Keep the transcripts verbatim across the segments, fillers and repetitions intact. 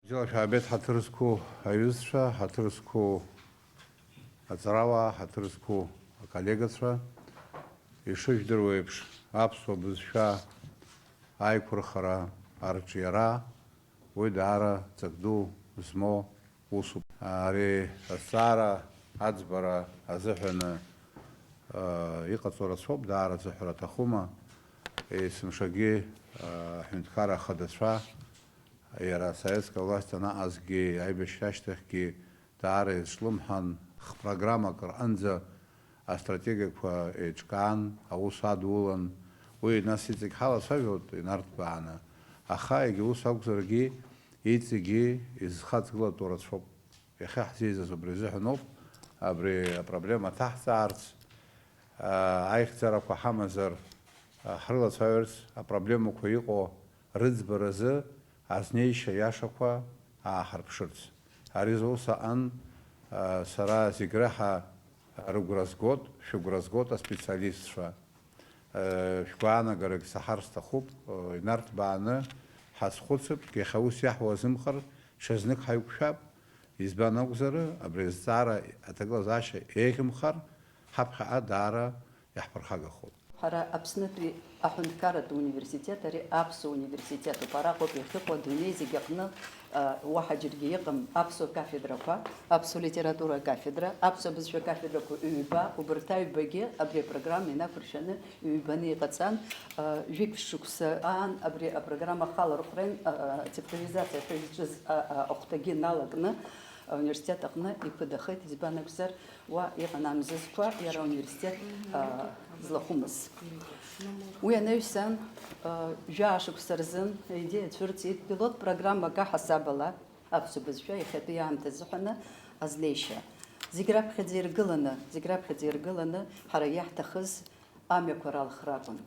Бзиала шәаабеит, ҳаҭыр зқәу аҩызцәа, ҳаҭыр зқәу аҵарауаа, ҳаҭыр зқәу аколлегацәа. Ишыжәдыруа еиԥш, аԥсуа бызшәа аиқәырхара, арҿиара, уи даара ҵак ду змоу усуп. Ари азҵаара аӡбара азыҳәаны, э, иҟаҵо рацәоуп, даара азыҳәара аҭахума? Есымшагьы, э, аҳәынҭқарра ахадацәа, иара асоветская власть анаҟазгьы, аибашьра ашьҭахьгьы даара изҿлымҳан, хпрограммак рҟынӡа астратегиақәа еиҿкаан, аус адулан. Уи нас иҵегь ҳалацәажәоит инарҭбааны, аха егьа ус акәзаргьы, иҵегьы изхаҵгылатәу рацәоуп. Иахьа ҳзеизаз убри азыҳәаноуп, абри апроблема ҭаҳҵаарц, аа, аихьӡарақәа ҳамазар, аа, ҳрылацәажәарц, апроблемақәа иҟоу рыӡбаразы азнеишьа иашақәа ааҳарԥшырц. Ари зус аҟан, аа, сара зегь раҳа рыгәра згот, шәыгәра згот аспециалистцәа. Э, шәгәаанагарагь саҳар сҭахуп, э, инарҭбааны ҳазхәыцып, иахьа ус иаҳуа азымхар, ҽазнык ҳаиқәшәап, избан акәзар, абри азҵаара аҭагылазаашьа еиӷьымхар, ҳаԥхьаҟа даара иаҳԥырхагахоит. Ҳара Аԥснытәи аҳәынҭқарратә университет, ари аԥсуа университетуп, араҟоуп иахьыҟоу адунеи зегь аҟны Уаҳа џьаргьы иҟам аԥсуа кафедрақәа, аԥсуа литература акафедра, аԥсуа бызшәа акафедрақәа ҩба, убарҭ аҩбагьы абри апрограмма инақәыршәаны ҩбаны иҟаҵан, жәиԥшь шықәса аан абри апрограмма ахалархәра, цифровизациа ҳәа изҿыз ахәҭагьы налакны ауниверситет аҟны иԥыдахеит, избан акәзар, уа иҟан амзызқәа, иара ауниверситет, аа, злахәымыз. Уи анаҩсан, аа, жәаа шықәса рзын аидеиа цәырҵит, пилот программак аҳасабала аԥсуа бызшәа иахьатәи аамҭа азыҳәаны азнеишьа. Зегь раԥхьаӡа иргыланы, зегь раԥхьаӡа иргыланы ҳара иаҳҭахыз амҩақәа ралхра акәын.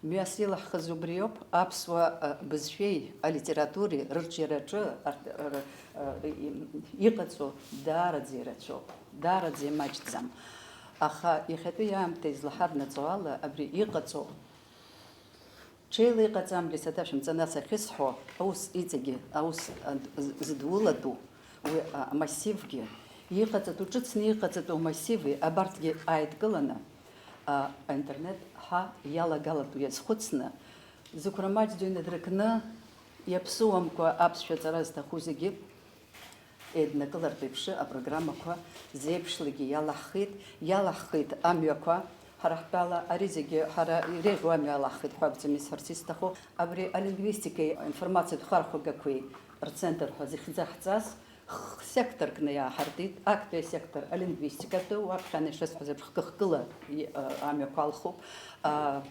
Мҩас илаҳхыз убриоуп, аԥсуа, а, бызшәеи алитературеи рырҿиараҿы арҭ-, р-, а, и-, иҟаҵоу даараӡа ирацәоуп, даараӡа имаҷӡам. Аха иахьатәи аамҭа излаҳаднаҵо ала, абри иҟаҵоу ҽеила иҟаҵамгьы саҭашәымҵан, ас ахьысҳәо, аус иҵегьы, аус, а, з-, зыдулатәу, Уи, а, амассивгьы, иҟаҵатәу, ҿыцны иҟаҵатәу амассиви абарҭгьы ааидкыланы, а, аинтернет ҳа иалагалатәу иазхәыцны, зықәра маҷӡоу инадыркны, иаԥсыуамкәа аԥсшәа аҵара зҭаху зегьы еиднакылартә еиԥш апрограммақәа зеиԥшлагьы иалаҳхит, иалаҳхит амҩақәа. Ҳара ҳтәала ари зегьы ҳара иреиӷьу амҩа алаҳхит ҳәа акәӡам исҳәарц исҭаху. Абри алингвистикеи аинформациатә хархәагақәеи рцентр ҳәа зыхьӡаҳҵаз х-, секторкны иааҳартит, актәи асектор алингвистикатәы, уаԥхьан ишысҳәаз еиԥш, хкы-хкыла и-, а, амҩақәа алхуп. А,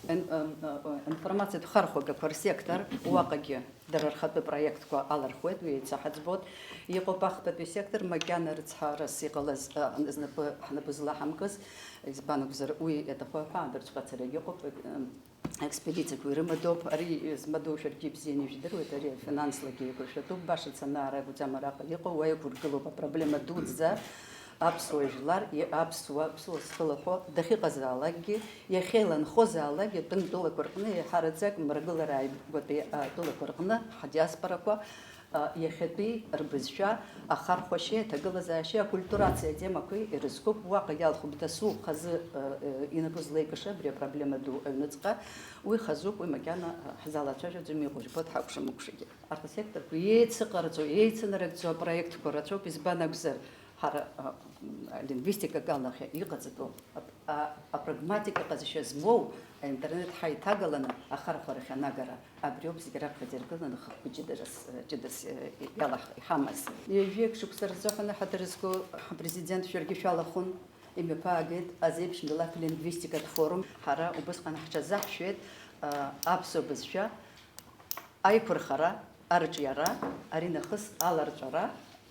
ин-, ам, а, а, информациатә хархәагақәа рсектор, уаҟагьы дара рхатәы проектқәа алархуеит, уи еицаҳаӡбоит. Иҟоуп ахԥатәи асектор, макьана рыцҳарас иҟалаз, а, знапы ҳнапы злаҳамкыз, избан акәзар, уи иаҭаху аҳәаандырҵәҟьацарагь ыҟоуп, ам, Аекспедициақәа ирымадоуп, ари змадоу шәаргьы ибзианы ижәдыруеит, ари афинанслагьы еиқәыршәатәуп, баша цанаара акәӡам араҟа иҟоу, уа иқәыргылоуп апроблема дуӡӡа, аԥсуа жәлар, и-, аԥсуа, аԥсуа зхылаҳәо дахьыҟазаалакгьы, иахьеиланхозаалакгьы, атәым тәылақәа рҟны еиҳараӡак мрагылара ааигәатәи атәылақәа рҟны ҳдиаспорақәа, а, иахьатәи рбызшәа ахархәашьеи аҭагылазаашьеи акультурациеи атемақәеи ирызкуп, уаҟа иалхуп дасу хазы, а, а, инапы злеикыша абри апроблема ду аҩныҵҟа. Уи хазуп, уи макьана, а, ҳзалацәажәаӡом, иҟоу жәбоит ҳакәша-мыкәшагьы. Арҭ асекторқәа еицыҟарҵо, еицынарыгӡо апроектқәа рацәоуп, избан акәзар, ҳара, а, алингвистика аганахьа иҟаҵатәу ап-, а, апрагматика ҟазшьа змоу аинтернет ҳаиҭагаланы ахархәарахь анагара. Абриоуп зегь раԥхьаӡа иргыланы ахықәкы ҷыдарас, ҷыдарас, э, иалаҳ-, иҳамаз. Ҩажәеик шықәса рзыҳәаны ҳаҭыр зқәу ҳпрезидент шәаргьы шәалахәын, имҩаԥаагеит азеиԥш милаҭ лингвистикатә форум. Ҳара убысҟан ҳҽазаҳшәеит, э, аԥсуа бызшәа аиқәырхара, арҿиара, ари нахыс аларҵәара,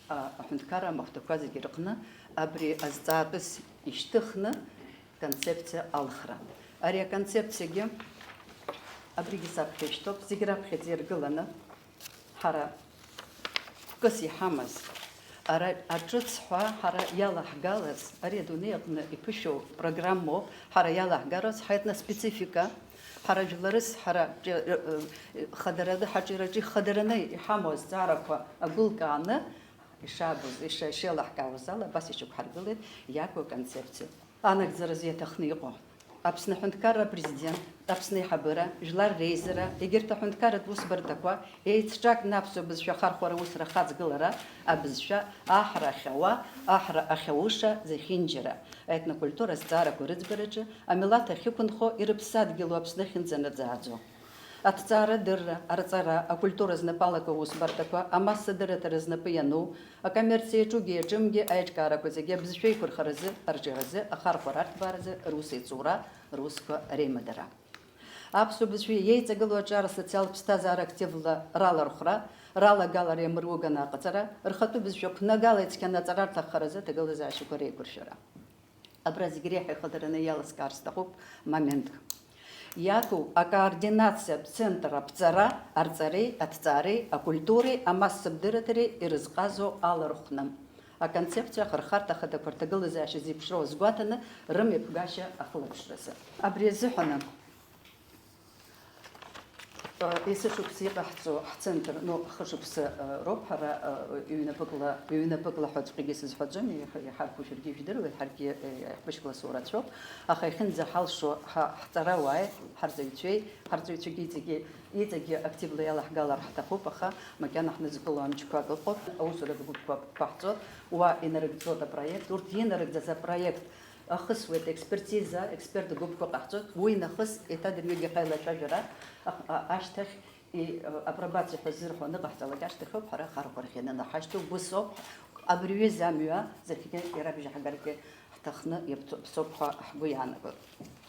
а, аҳәынҭқарра амахәҭақәа зегьы рҟны абри азҵаатәыс ишьҭыхны концепциа алхра. Ари аконцепциагьы абригьы саԥхьа ишьҭоуп, зегь раԥхьаӡа иргыланы ҳара хкыс иҳамаз, ара аҿыц ҳәа ҳара иалаҳгалаз, ари адунеи аҟны иԥышәоу программоуп, ҳара иалаҳгарц ҳаетноспецифика, Ҳара жәларыс, ҳара ҷ-, ы, ы, хадара-, ҳаҿиараҿы ихадараны иҳамоу азҵаарақәа агәылкааны, ишаабоз, иша-, ишеилаҳкаауаз ала, абас иҽықәҳаргылеит иаку аконцепциа. Анагӡаразы иаҭахны иҟоу Аԥсны Аҳәынҭқарра Апрезидент, Аԥсны аиҳабыра, Жәлар Реизара, егьырҭ аҳәынҭқарратә усбарҭақәа еицҿакны аԥсуа бызшәа ахархәара аусра ахаҵгылара, абызшәа аҳра ахьауа, аҳра ахьауша зехьынџьара, аетнокультура азҵаарақәа рыӡбараҿы амилаҭ ахьықәынхо, ирыԥсадгьылу Аԥсны ахьынӡанаӡааӡо. Аҭҵаарадырра, арҵара, акультура знапы алаку аусбарҭақәа, амассадырраҭара знапы иану, акоммерциа иаҿугьы иаҿымгьы аиҿкаарақәа зегьы абызшәа еиқәырхаразы, арҿиаразы, ахархәара арҭбааразы рус еиҵура, русқәа реимадара. Аԥсуа бызшәа иеиҵагылоу аҿар асоциалтә ԥсҭазаара активла ралархәра, ралагалара иамыруганы аҟаҵара, рхатәы бызшәа қәнагала ицқьаны аҵара рҭаххаразы аҭагылазаашьақәа реиқәыршәара. Абра зегь реиҳа ихадараны иаласкаар сҭахуп моментк. Иаку акоординациатә центр аԥҵара, арҵареи, аҭҵаареи, акультуреи, амассабдырраҭареи ирызҟазоу алархәны. Аконцепциа ахырхарҭа ахадақәа рҭагылазаашьа зеиԥшроу азгәаҭаны рымҩаԥгашьа ахылаԥшразы. Абри азыҳәаны Есышықәса иҟаҳҵо ҳцентр, ну, хышықәса, э, роуп ҳара, э, ҩнапыкла, ҩнапыкла ҳәаҵәҟьагьы сызҳәаӡом, иаҳ-, иҳарқәу шәаргьы ижәдыруеит, ҳаргьы, э, ҳбыжькласс урацәоуп, аха иахьынӡаҳалшо ҳа-, ҳҵарауааи, ҳарҵаҩцәеи, ҳарҵаҩцәагьы иҵегьы, иҵегьы активла иалаҳгалар ҳҭахуп, аха макьана ҳнызкыло амчқәак ыҟоуп, аусуратә гәыԥқәа ԥаҳҵоит, уа инарыгӡоит апроект, урҭ инарыгӡаз апроект ахысуеит, експертиза, експерттә гәыԥқәа ҟаҳҵоит, уи нахыс еиҭа дырҩегьых аилацәажәара ах-, а-, ашьҭахь и-, апробациа ҳәа ззырҳәо аныҟаҳҵалак ашьҭахь ауп ҳара ахархәарахь ианынаҳашьҭу, убыс ауп, абри ҩыза амҩа зегьгьы ирабжьаҳгаргьы ҳҭахны иаԥсоуп ҳәа ҳгәы иаанагоит.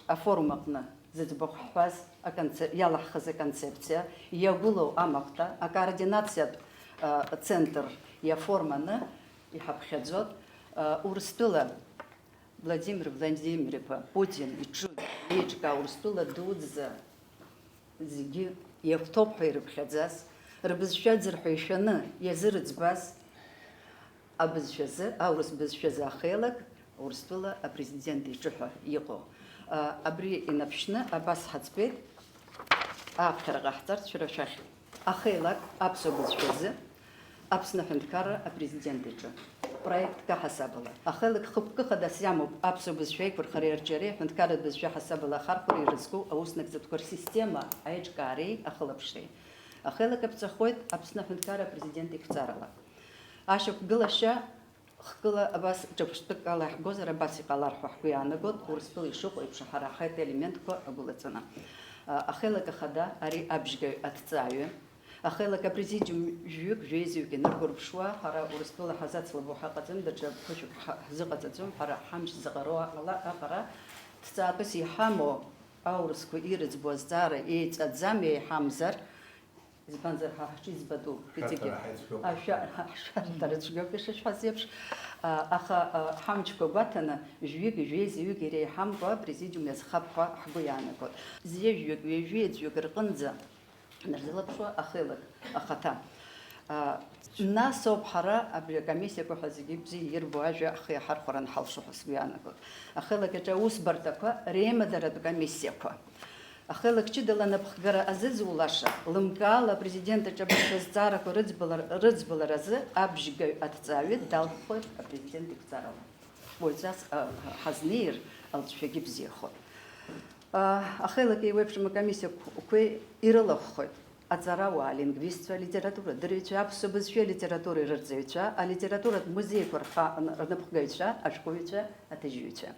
Афорум аҟны зыӡбахә ҳҳәаз аконце-, иалаҳхыз аконцепциа иагәылоу амахәҭа акоординациатә, а, центр иаформаны иҳаԥхьаӡоит, а, Урыстәыла Владимир Владимир-иԥа Путин иҿы еиҿкаа Урыстәыла дуӡӡа зегьы иахәҭоуп ҳәа ирыԥхьаӡаз, рбызшәа ӡырҳәа ишәаны иазырыӡбаз абызшәазы, аурыс бызшәазы ахеилак Урыстәыла апрезидент иҿы ҳәа иҟоу, а, абри инаԥшьны абас ҳаӡбеит, ааԥхьара ҟаҳҵарц шәара шәахь. Ахеилак аԥсуа бызшәазы Аԥсны аҳәынҭқарра апрезидент иҿы проектк аҳасабала, ахеилак хықәкы хадас иамоуп аԥсуа бызшәа еиқәырхареи арҿиареи, аҳәынҭқарратә бызшәа ҳасабала ахархәареи ирызку аусмҩаԥгатәқәа рсистема аиҿкаареи ахылаԥшреи. Ахеилак аԥҵахоит Аԥсны аҳәынҭқарра апрезидент иқәҵарала. Ашьақәгылашьа хкыла абас ҿырԥштәык ала иаҳгозар, абас иҟалар ҳәа ҳгәы иаанагоит, Урыстәыла ишыҟоу еиԥш ҳара ҳаит елементқәа агәылаҵаны. А, ахеилак ахада ари абжьгаҩ аҭҵааҩы, ахеилак апрезидиум жәҩык, жәеизаҩык инаргәырԥшуа, ҳара Урыстәыла ҳазацлабуа ҳаҟаӡам, даҽа ԥышәак ҳа-, ҳзыҟаҵаӡом, ҳара ҳамч заҟароу ала аҟара ҭҵаатәыс иҳамоу аурысқәа ирыӡбо азҵаара еиҵаӡам, еиҳамзар, избанзар, ҳа ҳҿы избатәуп, иҵегьы. Ашәарҭара ҳаицхыхәа. Ашәарҭара цәгьоуп ишышәҳәаз еиԥш, а, аха, а, ҳамчқәа гәаҭаны, жәҩык, жәеизаҩык иреиҳамкәа апрезидиум иазхап ҳәа ҳгәы иаанагоит. Зҩа-, жәҩык, ҩажәи ӡәҩык рҟынӡа ҳнарзылаԥшуа ахеилак ахаҭа. А, нас ауп ҳара абри акомиссиақәа ҳәа зегьы бзиа ирбо ажәа ҳхы иаҳархәаран ҳалшо ҳәа сгәы иаанагоит. Ахеилак аҿы аусбарҭақәа реимадаратә комиссиақәа. Ахеилак ҷыдала анапхгара азызулаша, лымкаала апрезидент аҿы абызшәа азҵаарақәа рыӡбалар-, рыӡбаларазы абжьгаҩ аҭҵааҩы далххоит апрезидент иқәҵарала. Уаҩҵас, а, ҳазнеир алҵшәагьы бзиахоит. А, ахеилак еиуеиԥшым акомиссиақәеи ирылахәхоит аҵарауаа, алингвистцәа, алитературадырҩцәа, аԥсуа бызшәеи алитературеи рырҵаҩцәа, алитературатә музеиқәа рха-, рнапхгаҩцәа, ашәҟәыҩҩцәа, аҭыжьҩцәа.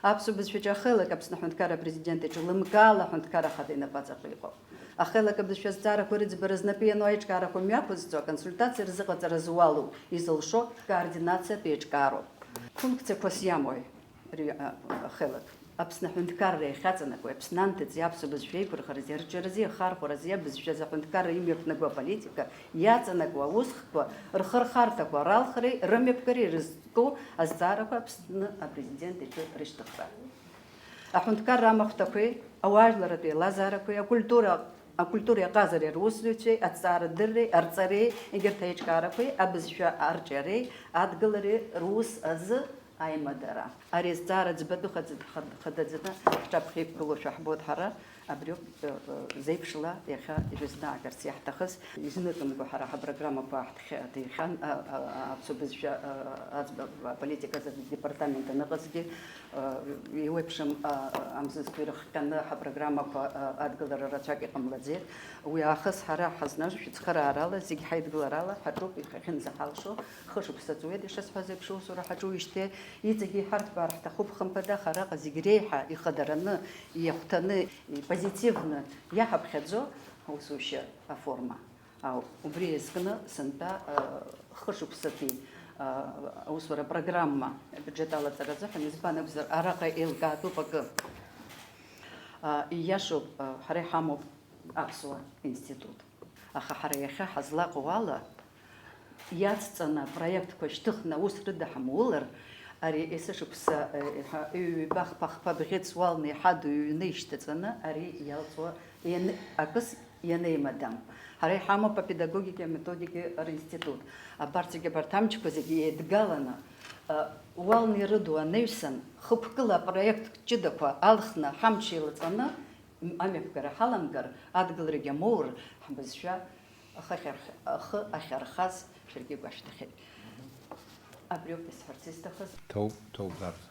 Аԥсуа бызшәаҿы ахеилак Аԥсны аҳәынҭқарра апрезидент иҿы лымкаала аҳәынҭқар ахада инапаҵаҟа иҟоуп. Ахеилак абызшәа азҵаарақәа рыӡбара знапы иану аиҿкаарақәа мҩақәызҵо аконсультациа рзыҟаҵара зуалу изылшо координациатә еиҿкаароуп. Функциақәас иамои ри-, а, ахеилак? Аԥсны аҳәынҭқарра иахьаҵанакуеи, Аԥсны анҭыҵи аԥсуа бызшәа еиқәырхарази арҿиарази ахархәарази абызшәазы аҳәынҭқарра имҩаԥнаго аполитика иаҵанакуа аусхкқәа рхырхарҭақәа ралхреи рымҩаԥгареи ирыз-, ку азҵаарақәа Аԥсны апрезидент иҿы рышьҭыхра. Аҳәынҭқарра амахәҭақәеи, ауаажәларратә еилазаарақәеи, акультура, акультуреи аҟазареи русзуҩцәеи, аҭҵаарадырреи, арҵареи, егьырҭ аиҿкаарақәеи, абызшәа арҿиареи адгылареи рус азы аимадара. Ари азҵаара ӡбатәы хадз-, хад-, хадаӡаны ҳҿаԥхьа иқәгылоушәа ҳбоит ҳара, Абриоуп, э, э, зеиԥшла иахьа ижәызаагарц иаҳҭахыз, изныкымкәа ҳара ҳапрограммақәа ҳҭхьа-, ҭихьан, а, а, а, аԥсуа бызшәа, а, аӡб-, а, политиказы адепартамент аныҟазгьы, а, еиуеиԥшым, а, а, амзызқәа ирыхҟьаны ҳапрограммақәа, а, адгылара рацәак иҟамлаӡеит. Уи аахыс ҳара ҳазнажьуа цхыраарала зегь ҳаидгыларала ҳаҿуп иахьынӡаҳалшо, хышықәса ҵуеит, ишысҳәаз еиԥш, усура ҳаҿуижьҭеи, иҵегьы иҳарҭбаар ҳҭахуп, хымԥада, араҟа зегь реиҳа ихадараны, иахәҭаны, позитивны иаҳаԥхьаӡо аусушьа аформа ауп. Убри иазкны сынтәа, а, хышықәсатәи, а, аусура программа абиуџьет алаҵара азыҳәан, избан акәзар, араҟа еилкаатәуп акы. А, ииашоуп, а, ҳара иҳамоуп аԥсуа институт. Аха ҳара иахьа ҳазлаҟоу ала, иацҵаны апроектқәа шьҭыхны аус рыда ҳамулар, ари есышықәса, э, ҩба-хԥа-хԥа бӷьыц уалны иҳаду ҩны ишьҭаҵаны ари иалҵуа иан-, акыс ианеимадам. Ҳара иҳамоуп апедагогикеи аметодикеи ринститут. Абарҭ зегьы, абарҭ амчқәа зегьы еидгаланы, э, уалны ирыду анаҩсан, хықәкыла апроект ҷыдақәа алхны ҳамч еилаҵаны, м-, амҩаԥгара ҳаламгар, адгыларагьы амоур, ҳбызшәа ахы ахьарх-, ахы ахьархаз шәаргьы игәашәҭахьеит. Абриоуп исҳәарц исҭахыз. Ҭоуп, ҭоуп, Ларс.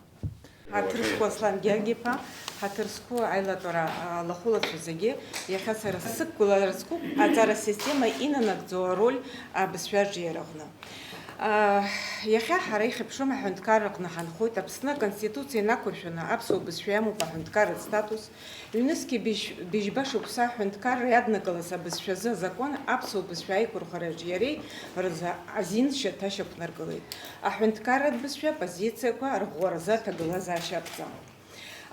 Ҳаҭыр зқәу Аслан Георги-иԥа, ҳаҭыр зқәу аилатәара, а, лахәылацәа зегьы, иахьа сара сықәгылара зқәуп аҵара система инанагӡоу ароль абызшәа аҿиараҟны. А, иахьа ҳара ихьыԥшым аҳәынҭқарра аҟны ҳанхоит, Аԥсны Аконституциа инақәыршәаны аԥсуа бызшәа иамоуп аҳәынҭқарратә статус, ҩнызқьи быжь-, быжьба шықәса аҳәынҭқарра иаднакылаз абызшәазы азакәан аԥсуа бызшәа аиқәырхареи аҿиареи рзы азин шьаҭа шьақәнаргылеит. Аҳәынҭқарратә бызшәа апозициақәа рӷәӷәаразы аҭагылазаашьа аԥҵан.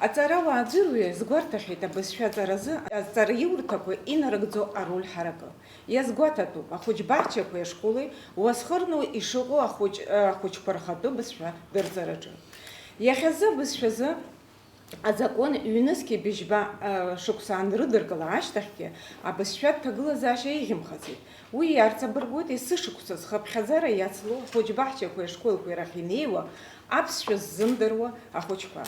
Аҵарауаа аӡәырҩы иазгәарҭахьеит абызшәа аҵаразы азҵааиурҭақәа инарыгӡо ароль ҳаракы. Иазгәаҭатәуп ахәыҷбаҳчақәеи ашколи уасхырну ишыҟоу ахәыҷ-, ахәыҷқәа рхатәы бызшәа дырҵараҿы. Иахьазы абызшәазы азакәан ҩнызқьи быжьба, а, шықәса анрыдыркыла ашьҭахьгьы абызшәа аҭагылазаашьа еиӷьымхаӡеит. Уи иаарҵабыргуеит есышықәса зхыԥхьаӡара иацло ахәыҷбаҳчақәеи ашколқәеи рахь инеиуа аԥсшәа ззымдыруа ахәыҷқәа.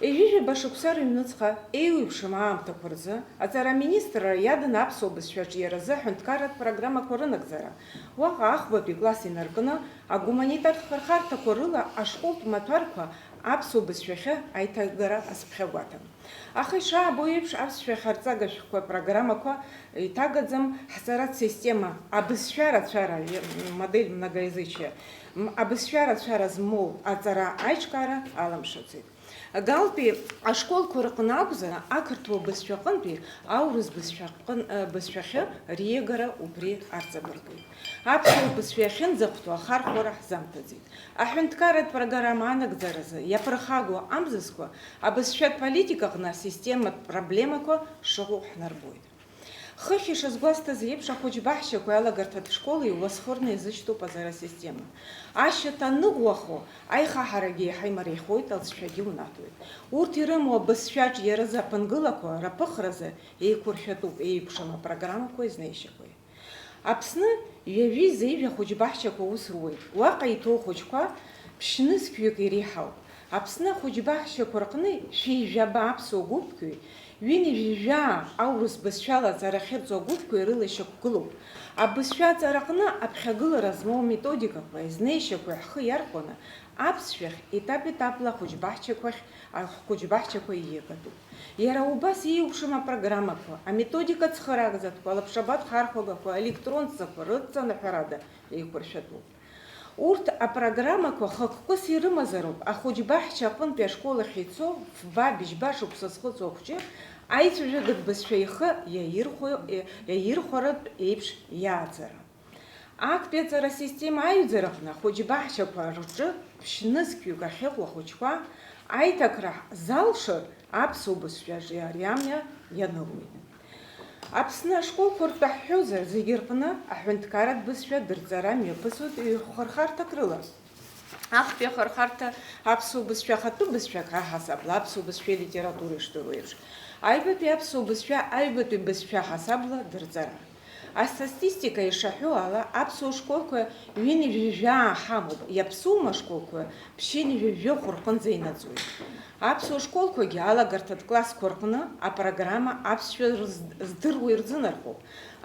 Ҩажәижәаба шықәса рыҩнуҵҟа еиуеиԥшым аамҭақәа рзы аҵара аминистрра иадын аԥсуа бызшәа аҿиаразы аҳәынҭқарратә программақәа рынагӡара. Уаҟа ахәбатәи класс инаркны, агуманитартә хырхарҭақәа рыла ашколтә маҭәарқәа аԥсуа бызшәахьы аиҭагара азԥхьагәаҭан. Аха ишаабо еиԥш, аԥсшәахь арҵага шәҟәқәа программақәа иҭагаӡам ҳҵаратә система, абызшәа рацәара, модель многоязычия, м, абызшәа рацәара змоу аҵара аиҿкаара аламшәаӡеит. Галтәи ашколқәа рҟны акәзар, ақырҭуа бызшәа аҟынтәи аурыс бызшәа аҟын-, э, бызшәахьы риагара убри арҵабыргуеит. Аԥсуа бызшәа иахьынӡахәҭоу ахархәара ҳзамҭаӡеит. Аҳәынҭқарратә программа анагӡаразы иаԥырхагоу амзызқәа абызшәатә политика аҟны асистематә проблемақәа шыҟоу ҳнарбоит. Хыхь ишазгәасҭаз еиԥш, ахәыҷбаҳчақәеи алагарҭатә школи уасхырны иазышьҭоуп аҵара система. Ашьаҭа аныӷәӷәахо, аихаҳарагьы еиҳа имариахоит, алҵшәагьы унаҭоит. Урҭ ирымоу абызшәаҿ иаразы аԥынгылақәа раԥыхразы еиқәыршәатәуп еиуеиԥшым апрограммақәеи азнеишьақәеи. Аԥсны ҩажәи зеижә ахәыҷбаҳчақәа аус руеит. Уаҟа иҭоу ахәыҷқәа ԥшьнызқьҩык иреиҳауп. Аԥсны ахәыҷбаҳчақәа рҟны шәи жәаба аԥсуа гәыԥқәеи, ҩынҩажәи жәаа аурыс бызшәала аҵара ахьырҵо агәыԥқәеи рыла ишьақәгылоуп. Абызшәа аҵараҟны аԥхьагылара змоу аметодикақәеи азнеишьақәеи ҳхы иархәаны, аԥсшәахь етап-етапла ахәыҷбаҳчақәахь, ахәыҷбаҳчақәа ииагатәуп. Иара убас еиуеиԥшым апрограммақәа, аметодика цхыраагӡатәқәа, алабҿабатә хархәагақәа, аелектронҵақәа рыдҵанаҳәарада еиқәыршәатәуп. Урҭ апрограммақәа хықәкыс ирымазароуп ахәыҷбаҳча аҟынтәи ашкол ахь ицо фба-быжьба шықәса зхыҵуа ахәҷы аицәажәагатә бызшәа ихы иаирхәо-, иаирхәаратә еиԥш иааӡара. Актәи аҵара асистема аҩӡараҟны ахәыҷбаҳчақәа рҿы ԥшьнызқьҩык ахьыҟоу ахәыҷқәа аиҭакра залшар аԥсуа бызшәаҿы ари амҩа ианылуеит. Аԥсны ашколқәа ртәы ҳҳәозар, зегьы рҟны аҳәынҭқарратә бызшәа дырҵара мҩаԥысуеит ҩ-хырхарҭак рыла. Актәи ахырхарҭа аԥсуа бызшәа ахатәы бызшәак аҳасабла аԥсуа бызшәеи литературеи ишдыруа еиԥш, аҩбатәи аԥсуа бызшәа аҩбатәи бызшәа ҳасабла дырҵара. Астатистика ишаҳәо ала, аԥсуа школқәа ҩынҩажәа ҳамоуп, иаԥсума школқәа ԥшьынҩажәа рҟынӡа инаӡоит. Аԥсуа школқәагьы алагарҭатә классқәа рҟны апрограмма аԥсшәа рыз-, здыруа ирзынархоуп.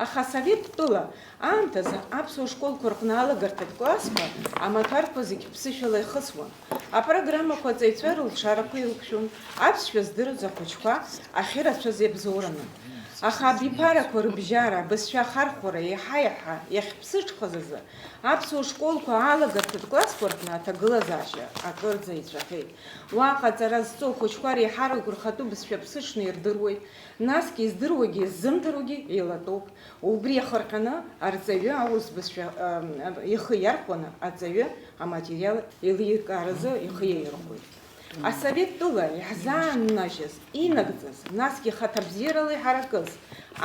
Аха асовет тәыла аамҭазы аԥсуа школқәа рҟны алагарҭатә классқәа амаҭәарқәа зегь ԥсышәала ихысуан. Апрограммақәа аҵаҩцәа рылшарақәа ирықәшәон, аԥсшәа здыруаз ахәыҷқәа ахьырацәаз иабзоураны. Аха абиԥарақәа рыбжьара, абызшәа ахархәара еиҳа-еиҳа иахьԥсыҽхаз азы, аԥсуа школқәа алагарҭатә классқәа рҟны аҭагылазаашьа акырӡа ицәаҳәеит. Уаҟа аҵара зҵо ахәыҷқәа реиҳараҩык рхатәы бызшәа ԥсыҽны ирдыруеит, насгьы издыруагьы изымдыруагьы еилатәоуп. Убри иахырҟьаны арҵаҩы аурыс бызшәа, ы, ихы иархәаны аҵаҩы аматериал еиликааразы ихы иаирхәоит. Асовет тәыла иаҳзааннажьыз, инагӡаз, насгьы хаҭабзиарала иҳаракыз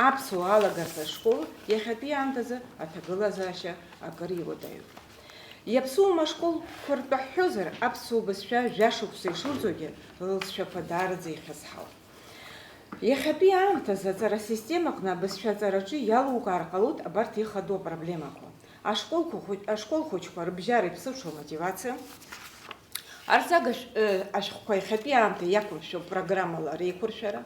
аԥсуа алагарҭа школ иахьатәи аамҭазы аҭагылазаашьа акыр иуадаҩуп. Иаԥсуама ашколқәа ртәы ҳҳәозар, аԥсуа бызшәа жәашықәса ишырӡогьы, лызшәақәа даараӡа ихьазҳауп. Иахьатәи аамҭазы аҵара асистемаҟны абызшәа аҵараҿы иалукаар ҟалоит абарҭ ихадоу апроблемақәа. Ашколқәа хәыҷ-, ашкол хәыҷқәа рыбжьара иԥсыҽу амотивациа, арҵага шә-, э, ашәҟәқәа иахьатәи аамҭа иақәыршәо программала реиқәыршәара,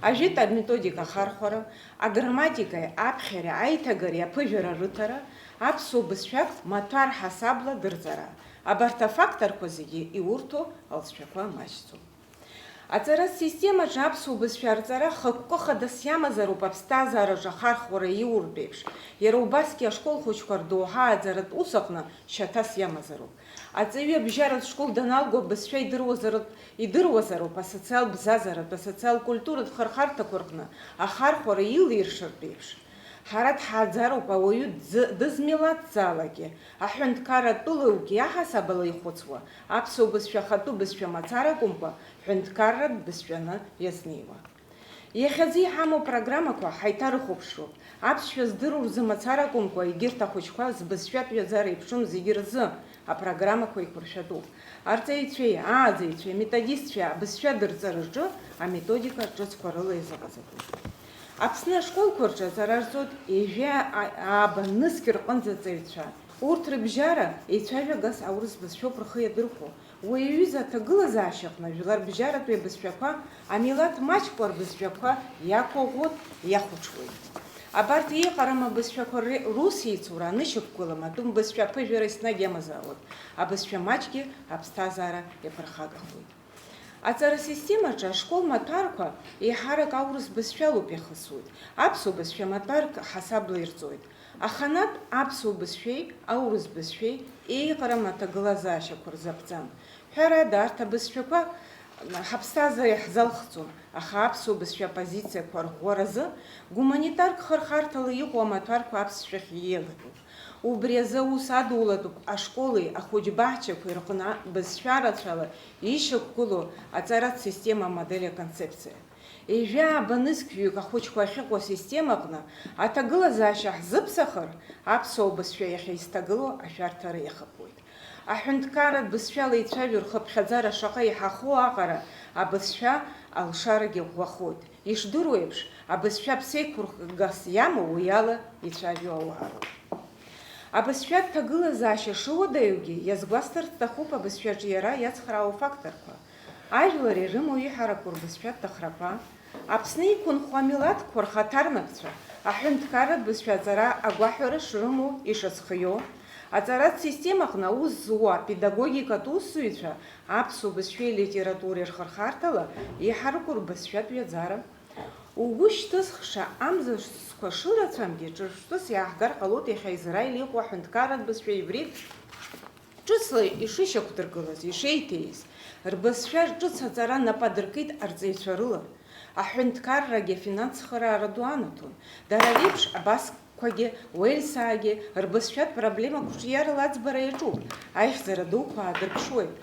ажәытә аметодика ахархәара, аграмматикеи аԥхьареи аиҭагареи аԥыжәара рыҭара, аԥсуа бызшәак маҭәар ҳасабла дырҵара, абарҭ афакторқәа зегьы иурҭо алҵшәақәа маҷӡоуп. Аҵаратә системаҿы аԥсуа бызшәа арҵара хықәкы хадас иамазароуп аԥсҭазаараҿы ахархәара иуртә еиԥш, иара убасгьы ашкол хәыҷқәа рдоуҳа ааӡаратә ус аҟны шьаҭас иамазароуп. Аҵаҩы абжьаратә школ даналго абызшәа идыруазароуп, идыруазароуп асоциал бзазаратә, асоциал-культуратә хырхарҭақәа рҟны ахархәара илиршартә еиԥш. Ҳара дҳааӡароуп ауаҩы дзы-, дызмилаҭзаалакгьы, аҳәынҭқарратә тәылаугьы иаҳасабала ихәыцуа, аԥсуа бызшәа ахатәы бызшәа мацара акәымкәа, ҳәынҭқарратә бызшәаны иазнеиуа. Иахьазы иҳамоу программақәа ҳаиҭарыхәаԥшроуп. Аԥсшәа здыруа рзы мацара акәымкәа, егьырҭ ахәыҷқәа збызшәатә ҩаӡара иԥшым зегьы рзы апрограммақәа еиқәыршәатәуп. Арҵаҩцәеи, ааӡаҩцәеи, аметодистцәеи абызшәа дырҵараҿы аметодика ҿыцқәа рыла иазыҟаҵатәуп. Аԥсны ашколқәа рҿы аҵара рҵоит ҩажәа ааба нызқь рҟынӡа аҵаҩцәа. Урҭ рыбжьара еицәажәагас аурыс бызшәоуп рхы иадырхәо. Уи аҩыза аҭагылазаашьаҟны жәларбжьаратәи абызшәақәа амилаҭ маҷқәа рбызшәақәа иақәыӷәӷәоит, иахәаҽуеит. Абарҭ еиҟарам абызшәақәа ре-, русеицура анышьақәгыла, атәым бызшәа аԥыжәара еснагь иамазаауеит, абызшәа маҷгьы аԥсҭазаара иаԥырхагахоит. Аҵара системаҿы ашкол маҭәарқәа еиҳарак аурыс бызшәалоуп иахысуеит, аԥсуа бызшәа маҭәарк ҳасабла ирҵоит. Аханатә аԥсуа бызшәеи аурыс бызшәеи еиҟарам аҭагылазаашьақәа рзаԥҵан. Ҳәарада, арҭ абызшәақәа ҳаԥсҭазаара иаҳзалхӡом, аха аԥсуа бызшәа апозициақәа рӷәӷәаразы гуманитартә хырхарҭала иҟоу амаҭәарқәа аԥсшәахь иеилатәуп. Убри азы аус адулатәуп ашколи ахәыҷбаҳчақәеи рҟны бызшәа рацәала ишьақәгылоу аҵаратә система амодели аконцепциа. Ҩажәа ааба нызқьҩык ахәыҷқәа ахьыҟоу асистемаҟны аҭагылазаашьа ҳзыԥсахыр, аԥсуа бызшәа иахьа изҭагылоу ашәарҭара иахыԥоит. Аҳәынҭқарратә бызшәала еицәажәо рхыԥхьаӡара шаҟа иҳаху аҟара абызшәа алшарагьы ӷәӷәахоит. Ишдыру еиԥш, абызшәа ԥсеиқәырхгас иамоу уи ала ицәажәо ауаа роуп. Абызшәа аҭагылазаашьа шыуадаҩугьы иазгәасҭар сҭахуп абызшәаҿы иара иацхраауа факторқәа. Ажәлар ирымоу иҳараку рбызшәа ҭахрақәа, Аԥсны иқәынхо амилаҭқәа рхаҭарнакцәа, аҳәынҭқарратә бызшәа аҵара агәаҳәара шрымоу ишазхиоу, аҵаратә системаҟны аус зуа апедагогикатә усзуҩцәа аԥсуа бызшәеи литературеи рхырхарҭала иҳараку рбызшәатә ҩаӡара. Угәы шьҭызхша амзызқәа шырацәамгьы ҿырԥштәыс иааҳгар ҟалоит иахьа Израиль иҟоу аҳәынҭқарратә бызшәа аиврит ҿыцла ишышьақәдыргылаз, ишеиҭеиз, рбызшәа ҿыц аҵара нап адыркит арҵаҩцәа рыла. Аҳәынҭқаррагьы афинанс цхыраара ду анаҭон. Дара реиԥш абасқәагьы, Уельсаагьы рбызшәатә проблемақәа рҿиарала аӡбара иаҿуп, аихьӡара дуқәа аадырԥшуеит.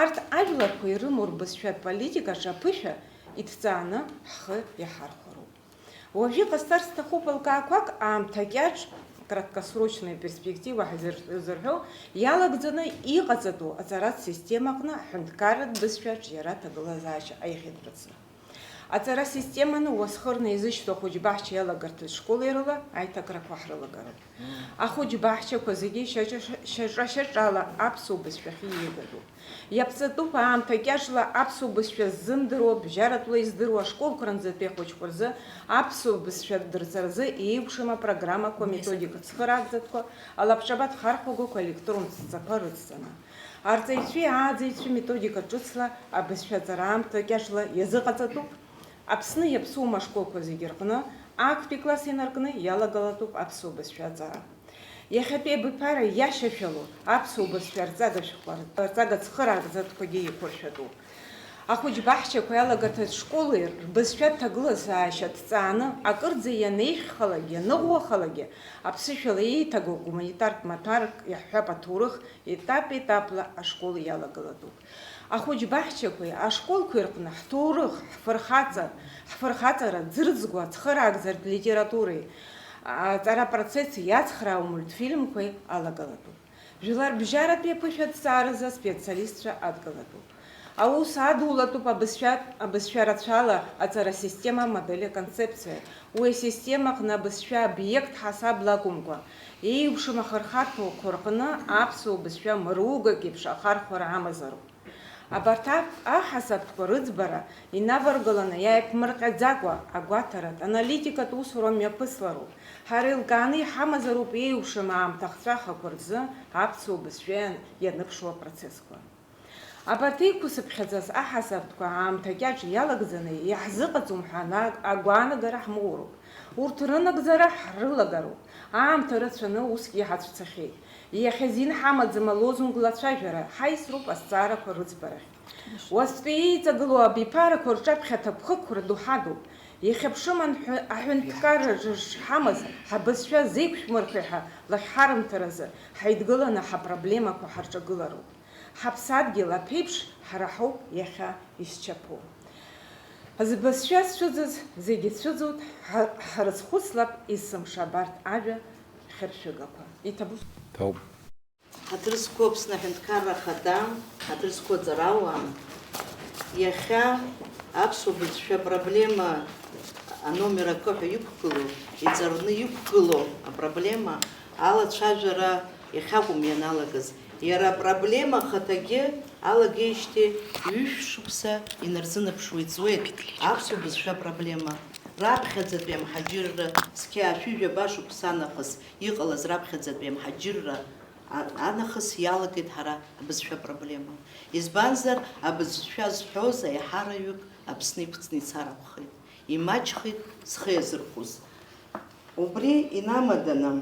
Арҭ ажәларқәа ирымоу рбызшәатә политикаҿы аԥышәа иҭҵааны ҳхы иаҳархәароуп. Уажәы иҟасҵар сҭахуп алкаақәак аамҭа кьаҿ, краткосрочная перспектива ҳзыр-, зырҳәо, иалагӡаны иҟаҵатәу аҵаратә системаҟны аҳәынҭқарратә бызшәа аҿиара аҭагылазаашьа аихьыдрацы. Аҵара системаны уасхырны изышьҭоу ахәыҷбаҳча иалагарҭатә школеи рыла аиҭакрақәа ҳрылагароуп. Ахәыҷбаҳчақәа зегьы шьаҿа-, шьаҿа-шьаҿала аԥсуа бызшәахьы иеигатәуп. Иаԥҵатәуп аамҭа кьаҿла аԥсуа бызшәа ззымдыруа, бжьаратәла издыруа ашколқәа рынӡатәи ахәыҷқәа рзы аԥсуа бызшәа дырҵаразы еиуԥшым апрограммақәа, методика цхыраагӡатәқәа, алабҿабатә хархәагақәа, електронтә ҵакқәа рыцҵаны. Арҵаҩцәеи ааӡаҩцәеи методика ҿыцла абызшәа аҵара аамҭа кьаҿла иазыҟаҵатәуп. Аԥсны иаԥсуам ашколқәа зегьы рҟны актәи класс инаркны иалагалатәуп аԥсуа бызшәа аҵара. Иахьатәи абиԥара иашьашәалоу аԥсуа бызшәа арҵага шәҟәқәа, арҵага цхыраагӡатәқәагьы еиқәыршәатәуп. Ахәыҷбаҳчақәа иалагарҭатә школеи рбызшәа ҭагылазаашьа ҭҵааны, акырӡа ианеиӷьхалак, ианыӷәӷәахалакгьы, аԥсышәала еиҭагоу гуманитартә маҭәарк иаҳҳәап аҭоурых, етап-етапла ашкол иалагалатәуп. Ахәыҷбаҳчақәеи ашколқәеи рҟны ҳҭоурых, ҳфырхаҵа, ҳфырхаҵара ӡырӡгәа ацхыраагӡартә литературеи аҵара процесс иацхраау мультфильмқәеи алагалатәуп. Жәларбжьаратәи аԥышәаҭҵааразы аспециалистцәа адгалатәуп. Аус адулатәуп абызшәа, абызшәа рацәала аҵара система, модели, аконцепциа. Уи асистема аҟны абызшәа обиект ҳасабла акәымкәа, еиуԥшым ахырхарҭақәа рҟны аԥсуа бызшәа мыругак еиԥш ахархәара амазароуп. Абарҭ аҳ-, аҳасабқәа рыӡбара инаваргаланы иааиԥмырҟьаӡакәа агәаҭаратә, аналитикатә усура мҩаԥыслароуп. Ҳара еилкааны иҳамазароуп еиуԥшым аамҭа ахҵәахақәа рзы аԥсуа бызшәа иан-, ианыԥшуа апроцессқәа. Абарҭ еиқәсыԥхьаӡаз аҳасабтәқәа аамҭа кьаҿ иалагӡаны иаҳзыҟаҵом ҳәа ана-, агәаанагара ҳмоуроуп. Урҭ рынагӡара ҳрылагароуп. Аамҭа рацәаны усгьы иҳацәцахьеит. Иахьазин ҳамаӡам алозунг лацәажәара, ҳаисроуп азҵаарақәа рыӡбарахь. Уаҵәтәи еиҵагылоу абиԥарақәа рҿаԥхьа ҭакԥхықәра ду ҳадуп. Иахьа ԥшыман ҳәа-, аҳәынҭқарраҿы шҳамаз, ҳабызшәа зеиқәшәмырхеи ҳәа лахьҳарымҭаразы, ҳаидгыланы ҳапроблемақәа ҳарҿагылароуп. Ҳаԥсадгьыл аԥеиԥш ҳара ҳауп иахьа исчаԥо. Збызшәа сцәыӡыз зегьы цәыӡуеит, ҳа-, ҳрызхәыцлап есымша абарҭ ажәа хьыршәыгақәа. Иҭабуп. Ҭоуп. Ҳаҭыр зқәу Аԥсны аҳәынҭқарра ахада, ҳаҭыр зқәу аҵарауаа, иахьа аԥсуа бызшәа апроблема аномер акы ҳәа иқәгылоу, иҵарны иқәгылоу апроблема алацәажәара иахьакәым ианалагаз, иара апроблема ахаҭагьы алагеижьҭеи ҩышә шықәса инарзынаԥшуа иҵуеит аԥсуа бызшәа апроблема. Раԥхьаӡатәи амҳаџьырра зқьи аашәи жәаба шықәса нахыс иҟалаз раԥхьаӡатәи амҳаџьырра а-, анахыс иалагеит ҳара абызшәа проблема. Избанзар, абызшәа зҳәоз аиҳараҩык Аԥсны иқәҵны ицар акәхеит. Имаҷхеит зхы иазырхәоз. Убри инамаданы,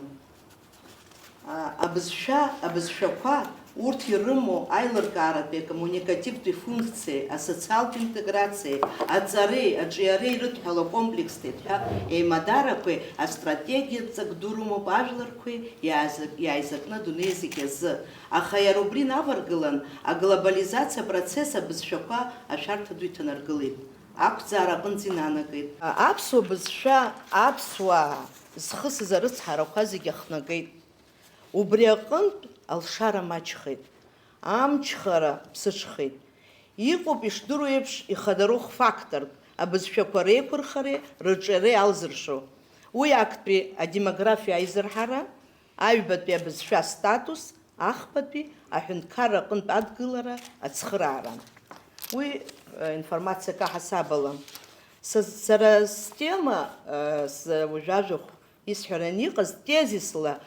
а, абызшәа, абызшәақәа урҭ ирымоу аилыркааратәи акоммуникативтәи функциеи, асоциалтә интеграциеи, аҵареи, аҿиареи рыдҳәалоу акомплекстәи ҳәа еимадарақәеи астратегиатә ҵак ду рымоуп ажәларқәеи иаазак-, иааизакны адунеи зегь азы. Аха иара убри инаваргылан, аглобализациа апроцесс абызшәақәа ашәарҭа ду иҭанаргылеит. Ақәӡаара аҟынӡа инанагеит. Аԥсуа бызшәа аԥсуаа зхысыз арыцҳарақәа зегь ахнагеит. Убри аҟынтә алшара маҷхеит, амчхара ԥсыҽхеит. Иҟоуп, ишдыру еиԥш, ихадароу факторк, абызшәақәа реиқәырхареи рыҿиареи алзыршо. Уи актәи адемографиа аизырҳара, аҩбатәи абызшәа астатус, ахԥатәи аҳәынҭқарра аҟынтә адгылара ацхыраара. Уи, э, информациак аҳасабала. Са, сара стема, э, с-, уажә ажәахә исҳәаран иҟаз тезисла,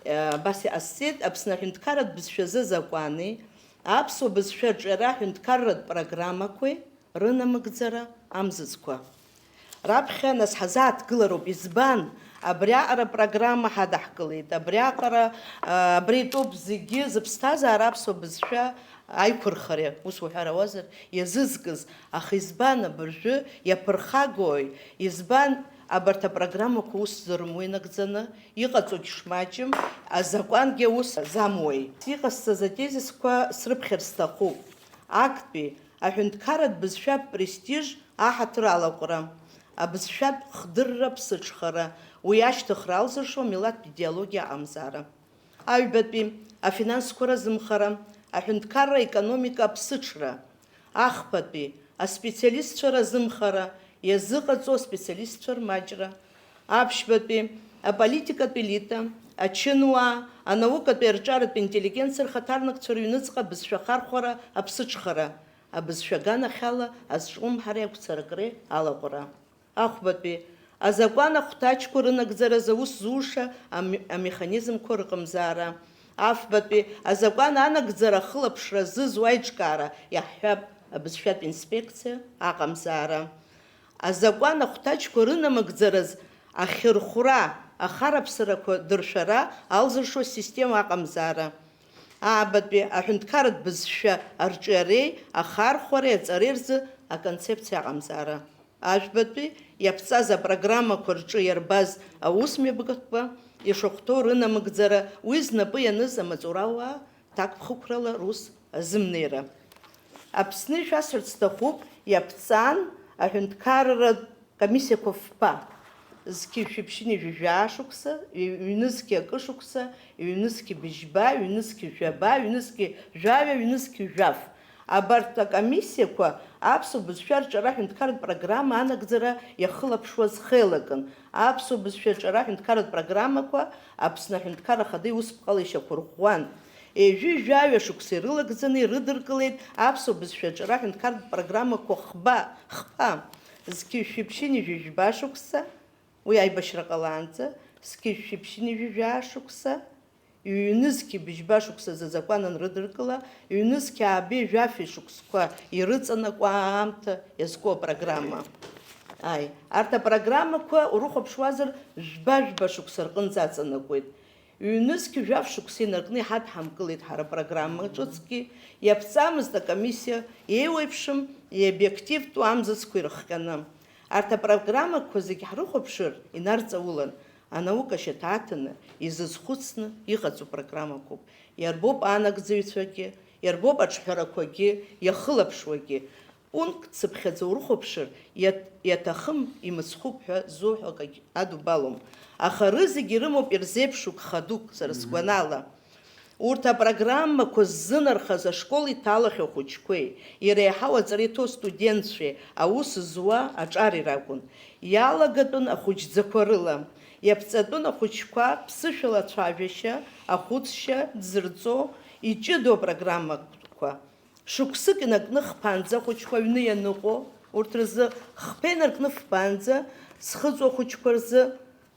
э, абас иҟасҵеит, Аԥсны аҳәынҭқарратә бызшәазы азакәани, аԥсуа бызшәа аҿиара аҳәынҭқарратә программақәеи рынамыгӡара амзызқәа. Раԥхьа нас ҳазааҭгылароуп, избан? Абриаҟара программа ҳадаҳкылеит, абриаҟара, а, абри итәоуп зегьы зыԥсҭазаара аԥсуа бызшәа аиқәырхара, ус уҳәар ауазар, иазызкыз, аха избан абыржәы иаԥырхагои, избан абарҭ апрограммақәа ус зырмуеи нагӡаны, иҟаҵогь шмаҷым, азакәангьы аус замуеи? Иҟасҵаз атезисқәа срыԥхьар сҭахуп. Актәи, аҳәынҭқарратә бызшәатә престиж аҳаҭыр алаҟәра, абызшәатә хдырра ԥсыҽхара, уи ашьҭыхра алзыршо амилаҭтә идеологиа аҟамзаара. Аҩбатәи, афинансқәа разымхара, аҳәынҭқарра аекономика аԥсыҽра. Ахԥатәи, аспециалистцәа разымхара, Иазыҟаҵоу аспециалистцәа рмаҷра, аԥшьбатәи аполитикатә елита, ачынуаа, анаукатәи арҿиаратә интеллигенциа рхаҭарнакцәа рыҩныҵҟа абызшәа ахархәара аԥсыҽхара, абызшәа аганахьала азҿлымҳареи агәцаракреи алаҟәра. Ахәбатәи, азакәан ахәҭаҷқәа рынагӡаразы аус зуша ами-, амеханизмқәа рыҟамзаара. Афбатәи, азакәан анагӡара ахылаԥшра зызуа аиҿкаара, иаҳҳәап, абызшәатә инспекциа аҟамзаара. Азакәан ахәҭаҷқәа рынамыгӡараз ахьырхәра, ахараԥсарақәа дыршәара алзыршо асистема аҟамзаара. Аабатәи, аҳәынҭқарратә бызшәа арҿиареи ахархәареи аҵареи рзы аконцепциа аҟамзаара. Ажәбатәи, иаԥҵаз апрограммақәа рҿы иарбаз аусмҩаԥгатәқәа ишахәҭоу рынамыгӡара, уи знапы ианыз амаҵурауаа ҭакԥхықәрала рус азымнеира. Аԥсны, ишәасҳәарц сҭахуп, иаԥҵан аҳәынҭқарратә комиссиақәа фба, зқьи жәшәи ԥшьынҩажәи жәаа шықәса, ҩ-, ҩнызқьи акы шықәса, ҩнызқьи быжьба, ҩнызқьи жәаба, ҩнызқьи жәаҩа, ҩнызқьи жәаф. Абарҭ акомиссиақәа аԥсуа бызшәа рҿиара аҳәынҭқарратә программа анагӡара иахылаԥшуаз хеилакын. Аԥсуа бызшәа рҿиара аҳәынҭқарратә программақәа Аԥсны Аҳәынҭқарра Ахада иусԥҟала ишьақәырӷәӷәан. Ҩажәи жәаҩа шықәса ирылагӡаны ирыдыркылеит аԥсуа бызшәа рҿиара аҳәынҭқарратә программақәа хба, хԥа, зқьи жәшәи ԥшьынҩажәи жәба шықәса, уи аибашьра ҟалаанӡа, зқьи жәшәи ԥшьынҩажәи жәаа шықәса, ҩнызқьи быжьба шықәсазы азакәан анрыдыркыла, ҩнызқьи ааби жәафи шықәсқәа ирыҵанакуа аамҭа иазку апрограмма. Аи, арҭ апрограммақәа урыхәаԥшуазар, жәба-жәба шықәса рҟынӡа аҵанакуеит. Ҩнызқьи жәаф шықәса инаркны иҳадҳамкылеит ҳара апрограмма ҿыцгьы, иаԥҵамызт акомиссиа еиуеиԥшым, иобиективтәу амзызқәа ирыхҟьаны. Арҭ апрограммақәа зегь ҳрыхәаԥшыр, инарҵаулан, анаука шьаҭаҭаны, изызхәыцны иҟаҵоу программақәоуп. Иарбоуп анагӡаҩцәагьы, иарбоуп аҿҳәарақәагьы, иахылаԥшуагьы. Пункт цыԥхьаӡа урыхәаԥшыр, иат-, иаҭахым, имыцхәуп ҳәа зуҳәо акагь адубалом. Аха рызегь ирымоуп ирзеиԥшу гха дук, сара сгәанала. Урҭ апрограммақәа ззынархаз ашкол иҭалахьоу ахәыҷқәеи, иреиҳау аҵара иҭоу астудентцәеи, аус зуа аҿари ракәын. Иалагатәын ахәыҷӡақәа рыла. Иаԥҵатәын ахәыҷқәа ԥсышәала ацәажәашьа, ахәыцшьа, дзырҵо, иҷыдоу апрограммақәа. Шықәсык инаркны хԥанӡа ахәыҷқәа аҩны ианыҟоу, урҭ рзы хԥа инаркны фбанӡа зхыҵуа ахәыҷқәа рзы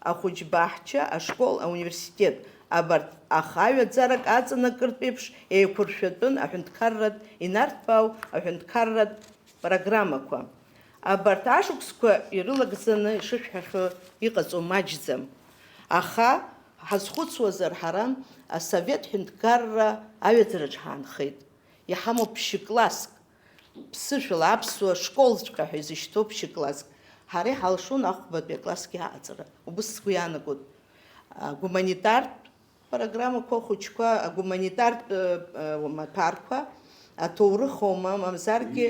ахәыҷбаҳча, ашкол, ауниверситет, абарҭ ахаҩаӡарак аҵанакыртә еиԥш еиқәыршәатәын аҳәынҭқарратә, инарҭбаау аҳәынҭқарратә программақәа. Абарҭ ашықәсқәа ирылагӡаны ишышәҳәахьоу иҟаҵоу маҷӡам. Аха, ҳазхәыцуазар, ҳара асовет ҳәынҭқарра аҩаӡараҿ ҳаанхеит. Иҳамоуп ԥшькласск, ԥсышәала аԥсуа школҵәҟьа ҳәа изышьҭоу ԥшькласск. Ҳара иҳалшон ахәбатәи аклассгьы аҟаҵара. Убыс сгәы иаанагоит. Агуманитартә программақәа, ахәыҷқәа, агуманитартә, э, э, маҭәарқәа, аҭоурых аума, мамзаргьы,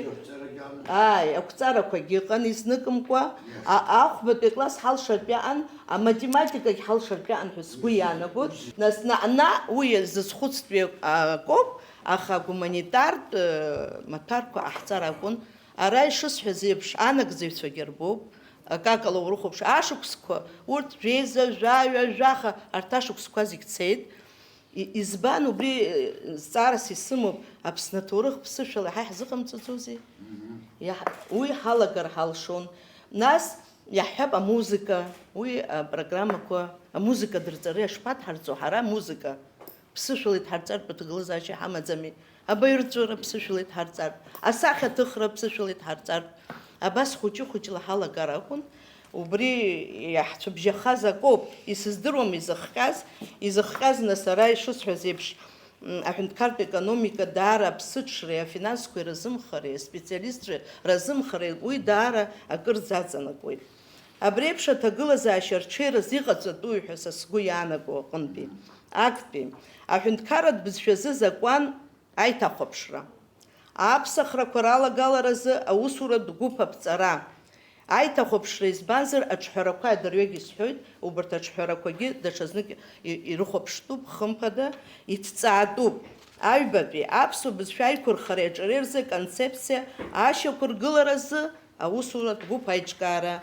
ааи, ақәҵарақәагьы ыҟан изныкымкәа, а-, ахәбатәи акласс ҳалшартә иаан, аматематикагь ҳалшартә иаан ҳәа сгәы иаанагоит. Нас наҟ-наҟ уи зызхәыцтәи акоуп, аха агуманитартә, э, маҭәарқәа ҟаҳҵар акәын. Ара ишысҳәаз еиԥш, анагӡаҩцәагьы рбоуп, акакала урыхәаԥш, ашықәсқәа, урҭ жәеиза, жәаҩа, жәаха, арҭ ашықәсқәа зегь цеит. И-, избан убри, э, зҵаарас исымоуп, Аԥсны аҭоурых ԥсышәала иаҳа иаҳзыҟамҵаӡозеи? Мгм. Иаҳ-, уи ҳалагар ҳалшон. Нас, иаҳҳәап, амузыка, уи апрограммақәа, амузыка дырҵари ашԥадҳарҵо, ҳара амузыка ԥсышәала идҳарҵартә аҭагылазаашьа ҳамаӡами? Абаҩрҵәыра ԥсышәала идҳарҵартә, асахьаҭыхра ԥсышәала идҳарҵартә. Абас хәыҷы-хәыҷла ҳалагар акәын. Убри иаҳцәыбжьахаз акоуп, исыздыруам изыхҟьаз, изыхҟьаз, нас, ара ишысҳәаз еиԥш, м, аҳәынҭқартә економика даара аԥсыҽреи афинансқәеи разымхареи, аспециалистцәа разымхареи уи даара акырӡа аҵанакуеит. Абри еиԥш аҭагылазаашьа рҽеираз иҟаҵатәуи ҳәа са сгәы иаанаго аҟынтәи, актәи, аҳәынҭқарратә бызшәазы закәан аиҭахәаԥшра. Аԥсахрақәа ралагаларазы аусуратә гәыԥ аԥҵара. Аиҭахәаԥшра, избанзар, аҿҳәарақәа адырҩегь исҳәоит, убарҭ аҿҳәарақәагьы даҽазнык и-, ирыхәаԥштәуп, хымԥада, иҭҵаатәуп. Аҩбатәи, аԥсуа бызшәа аиқәырхареи аҿареи рзы аконцепциа ашьақәыргыларазы аусуратә гәыԥ аиҿкаара,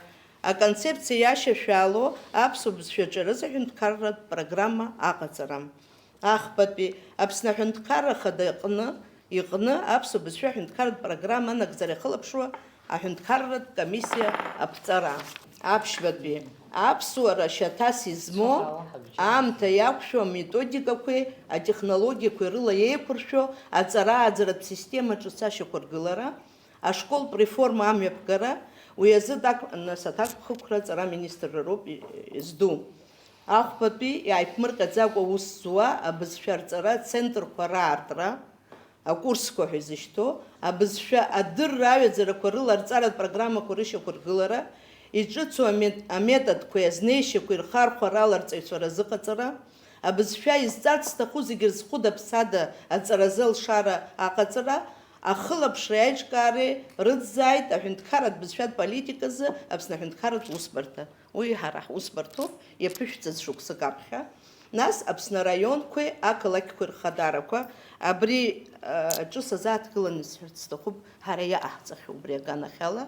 аконцепциа иашьашәало аԥсуа бызшәа аҿиаразы аҳәынҭқарратә программа аҟаҵара. Ахԥатәи Аԥсны Аҳәынҭқарра Ахада аҟны, иҟны аԥсуа бызшәа аҳәынҭқарратә программа анагӡара иахылаԥшуа аҳәынҭқарратә комиссиа аԥҵара. Аԥшьбатәи аԥсуара шьаҭас измоу, аамҭа иақәшәо аметодикақәеи атехнологиақәеи рыла еиқәыршәо аҵара-ааӡаратә система ҿыц ашьақәыргылара, ашколтә реформа амҩаԥгара, уи азы так-, нас аҭакԥхықәра аҵара аминистрра роуп и-, изду. Ахәбатәи иааиԥмырҟьаӡакәа аус зуа абызшәа рҵара ацентрқәа раартра, акурсқәа ҳәа изышьҭоу, абызшәа адырра аҩаӡарақәа рыла арҵаратә программақәа рышьақәыргылара, иҿыцу амет-, аметодқәеи азнеишьақәеи рхархәара ала арҵаҩцәа разыҟаҵара, абызшәа изҵарц зҭаху зегьы рзы хәыда-ԥсада аҵаразы алшара аҟаҵара, ахылаԥшреи аиҿкаареи рыӡӡааит аҳәынҭқарратә бызшәатә политиказы Аԥсны аҳәынҭқарратә усбарҭа. Уи ҳара ҳусбарҭоуп, иаԥышәҵаз шықәсык аԥхьа. Нас Аԥсны араионқәеи ақалақьқәеи рхадарақәа, абри, а, аҿы сазааҭгыланы исҳәарц сҭахуп, ҳара иаҟаҳҵахьоу убри аганахьала,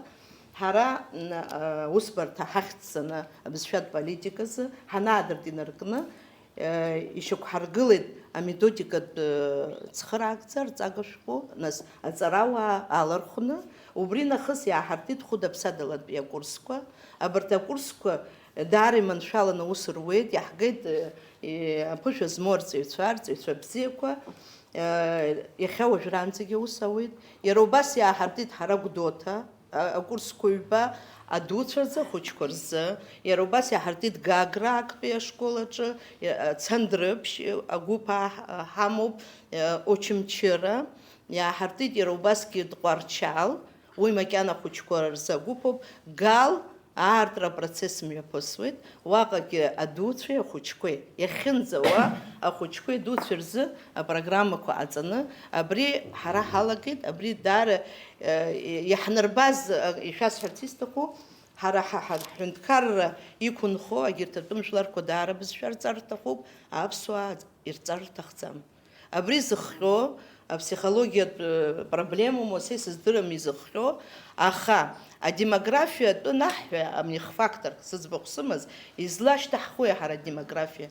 ҳара, м, а, усбарҭа ҳахьӡҵаны абызшәатә политиказы ҳанаадырт инаркны, а, ишьақәҳаргылеит аметодикатә, а, цхыраагӡа, рҵага шәҟәы, нас аҵарауаа аалархәны, убри нахыс иааҳартит хәыда-ԥсадалатәи акурсқәа. Абарҭ акурсқәа даара иманшәаланы аус руеит, иаҳгеит, э, э, аԥышәа змоу арҵаҩцәа, арҵаҩцәа бзиақәа, э, иахьа уажәраанӡагьы аус ауеит. Иара убас иааҳартит ҳара Гәдоуҭа, а-, акурсқәа ҩба, адуцәа рзы, ахәыҷқәа рзы. Иара убас иааҳартит Гагра актәи ашкол аҿы, э, Цандрыԥшь, э, агәыԥ ааҳ-, ҳамоуп, э, Очамчыра. Иааҳартит иара убасгьы Тҟәарчал, уи макьана ахәыҷқәа рзы агәыԥуп, Гал аартра апроцесс мҩаԥысуеит, уаҟагьы адуцәеи ахәыҷқәеи, иахьынӡауа ахәыҷқәеи адуцәеи рзы апрограммақәа ҟаҵаны, абри ҳара ҳалагеит, абри даара, э, иаҳнарбаз, э, ишәасҳәарц исҭаху, ҳара ҳа-, ҳа-, ҳҳәынҭқарра иқәынхо, егьырҭ атәым жәларқәа даара бызшәа рҵар рҭахуп, аԥсуаа ирҵар рҭахӡам. Абри зыхҟьо аԥсихологиатә, э, проблемоума, са исыздырам изыхҟьо, аха адемографиа атәы наҳҳәа, ами, факторк зыӡбахә сымаз, излашьҭаҳхуеи ҳара адемографиа?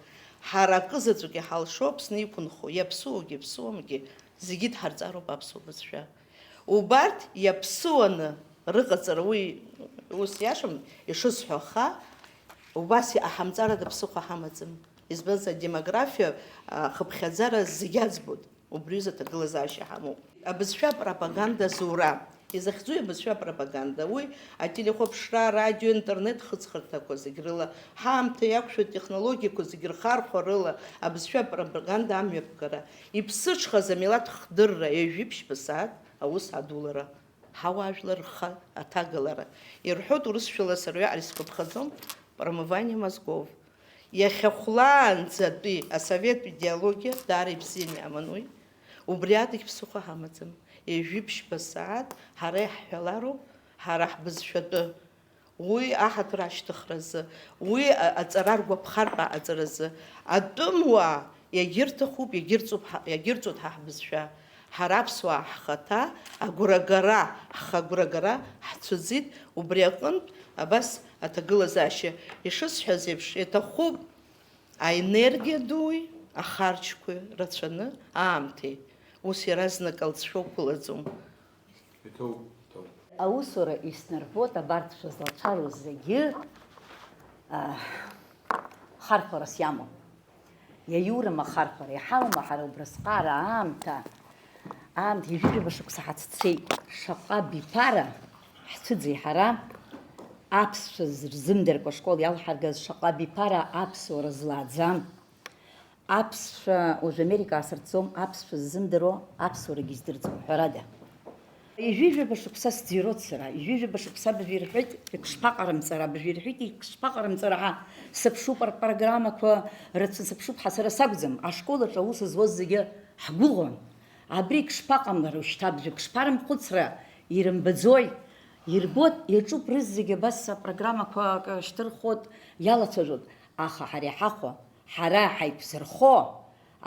Ҳара акы заҵәык иҳалшо Аԥсны иқәынхо, иаԥсуоугьы иаԥсуамгьы, зегьы дҳарҵароуп аԥсуа бызшәа. Убарҭ иаԥсуаны рыҟаҵара уи ус иашам, ишысҳәо, аха убас иҟаҳамҵарада ԥсыхәа ҳамаӡам. Избанзар, адемографиа, а, хыԥхьаӡара зегь аӡбоит, убри аҩыза аҭагылазаашьа ҳамоуп. Абызшәа апропаганда зура. Изахьӡуи абызшәа апропаганда? Уи ателехәаԥшра, арадио, интернет хыҵхырҭақәа зегь рыла, ҳаамҭа иақәшәо атехнологиақәа зегь рхархәа рыла абызшәа апропаганда амҩаԥгара. Иԥсыҽхаз амилаҭ хдырра, ҩажәи ԥшьба сааҭ аус адулара. Ҳауаажәлар рхы аҭагалара. Ирҳәоит урысшәала, сара уиаҟара исгәаԥхаӡом, промывание мозгов. Иахьа хәлаанӡатәи асовет идеологиа даара ибзианы иаман уи. Убри адагь ԥсыхәа ҳамаӡам. Ҩажәи ԥшьба сааҭ ҳара иаҳҳәалароуп, ҳара ҳбызшәатәы. Уи аҳаҭыр ашьҭыхразы, уи а-, аҵара ргәаԥхартә аҟаҵаразы, атәымуаа иагьырҭахуп, иагьырҵоуп ҳа-, иагьырҵоит ҳа ҳбызшәа. Ҳара аԥсуаа ҳхаҭа агәрагара, ҳхы агәрагара ҳцәыӡит, убри аҟынтә абас аҭагылазаашьа ишысҳәаз еиԥш, иаҭахуп аенергиа дуи, ахарџьқәеи рацәаны аамҭеи. Ус иаразнак алҵшәа уқәлаӡом. Иҭоуп, иҭоуп. Аусура иснарбоит абарҭ шәызлацәажәоз зегьы, а, хархәарас иамоу. Иаиурым ахархәара, иҳаума ҳара убрысҟара аамҭа, аамҭа ҩажәижәаба шықәса ҳацәцеит. Шаҟа биԥара ҳцәыӡи ҳара, аԥсшәа рзымдыркәа ашкол иалҳаргаз шаҟа биԥара аԥсуара злааӡам. Аԥсшәа, уажә Америка аасыртӡом, аԥсшәа ззымдыруа аԥсуарагьы издырӡом, ҳәарада. Ҩажәижәаба шықәса сӡырҩуеит сара, ҩажәижәаба шықәса абыржәы ирҳәеит, егьшԥаҟарымҵара, абыржәы ирҳәеит, егьшԥаҟарымҵара ҳәа сыԥшуп, рпрограммақәа рацәа сыԥшуп ҳәа, сара сакәӡам, ашкол аҿы аус зуаз зегьы ҳгәыӷуан. Абри егьшԥаҟамлара уажәшьҭа, абыржәы егьшԥарымхәыцра, ирымбаӡои? Ирбоит, иаҿуп рызегьы абас апрограммақәа акы шьҭырхуеит, иалацәажәоит, аха ҳара иҳахәо, ҳара ҳаиқәзырхо,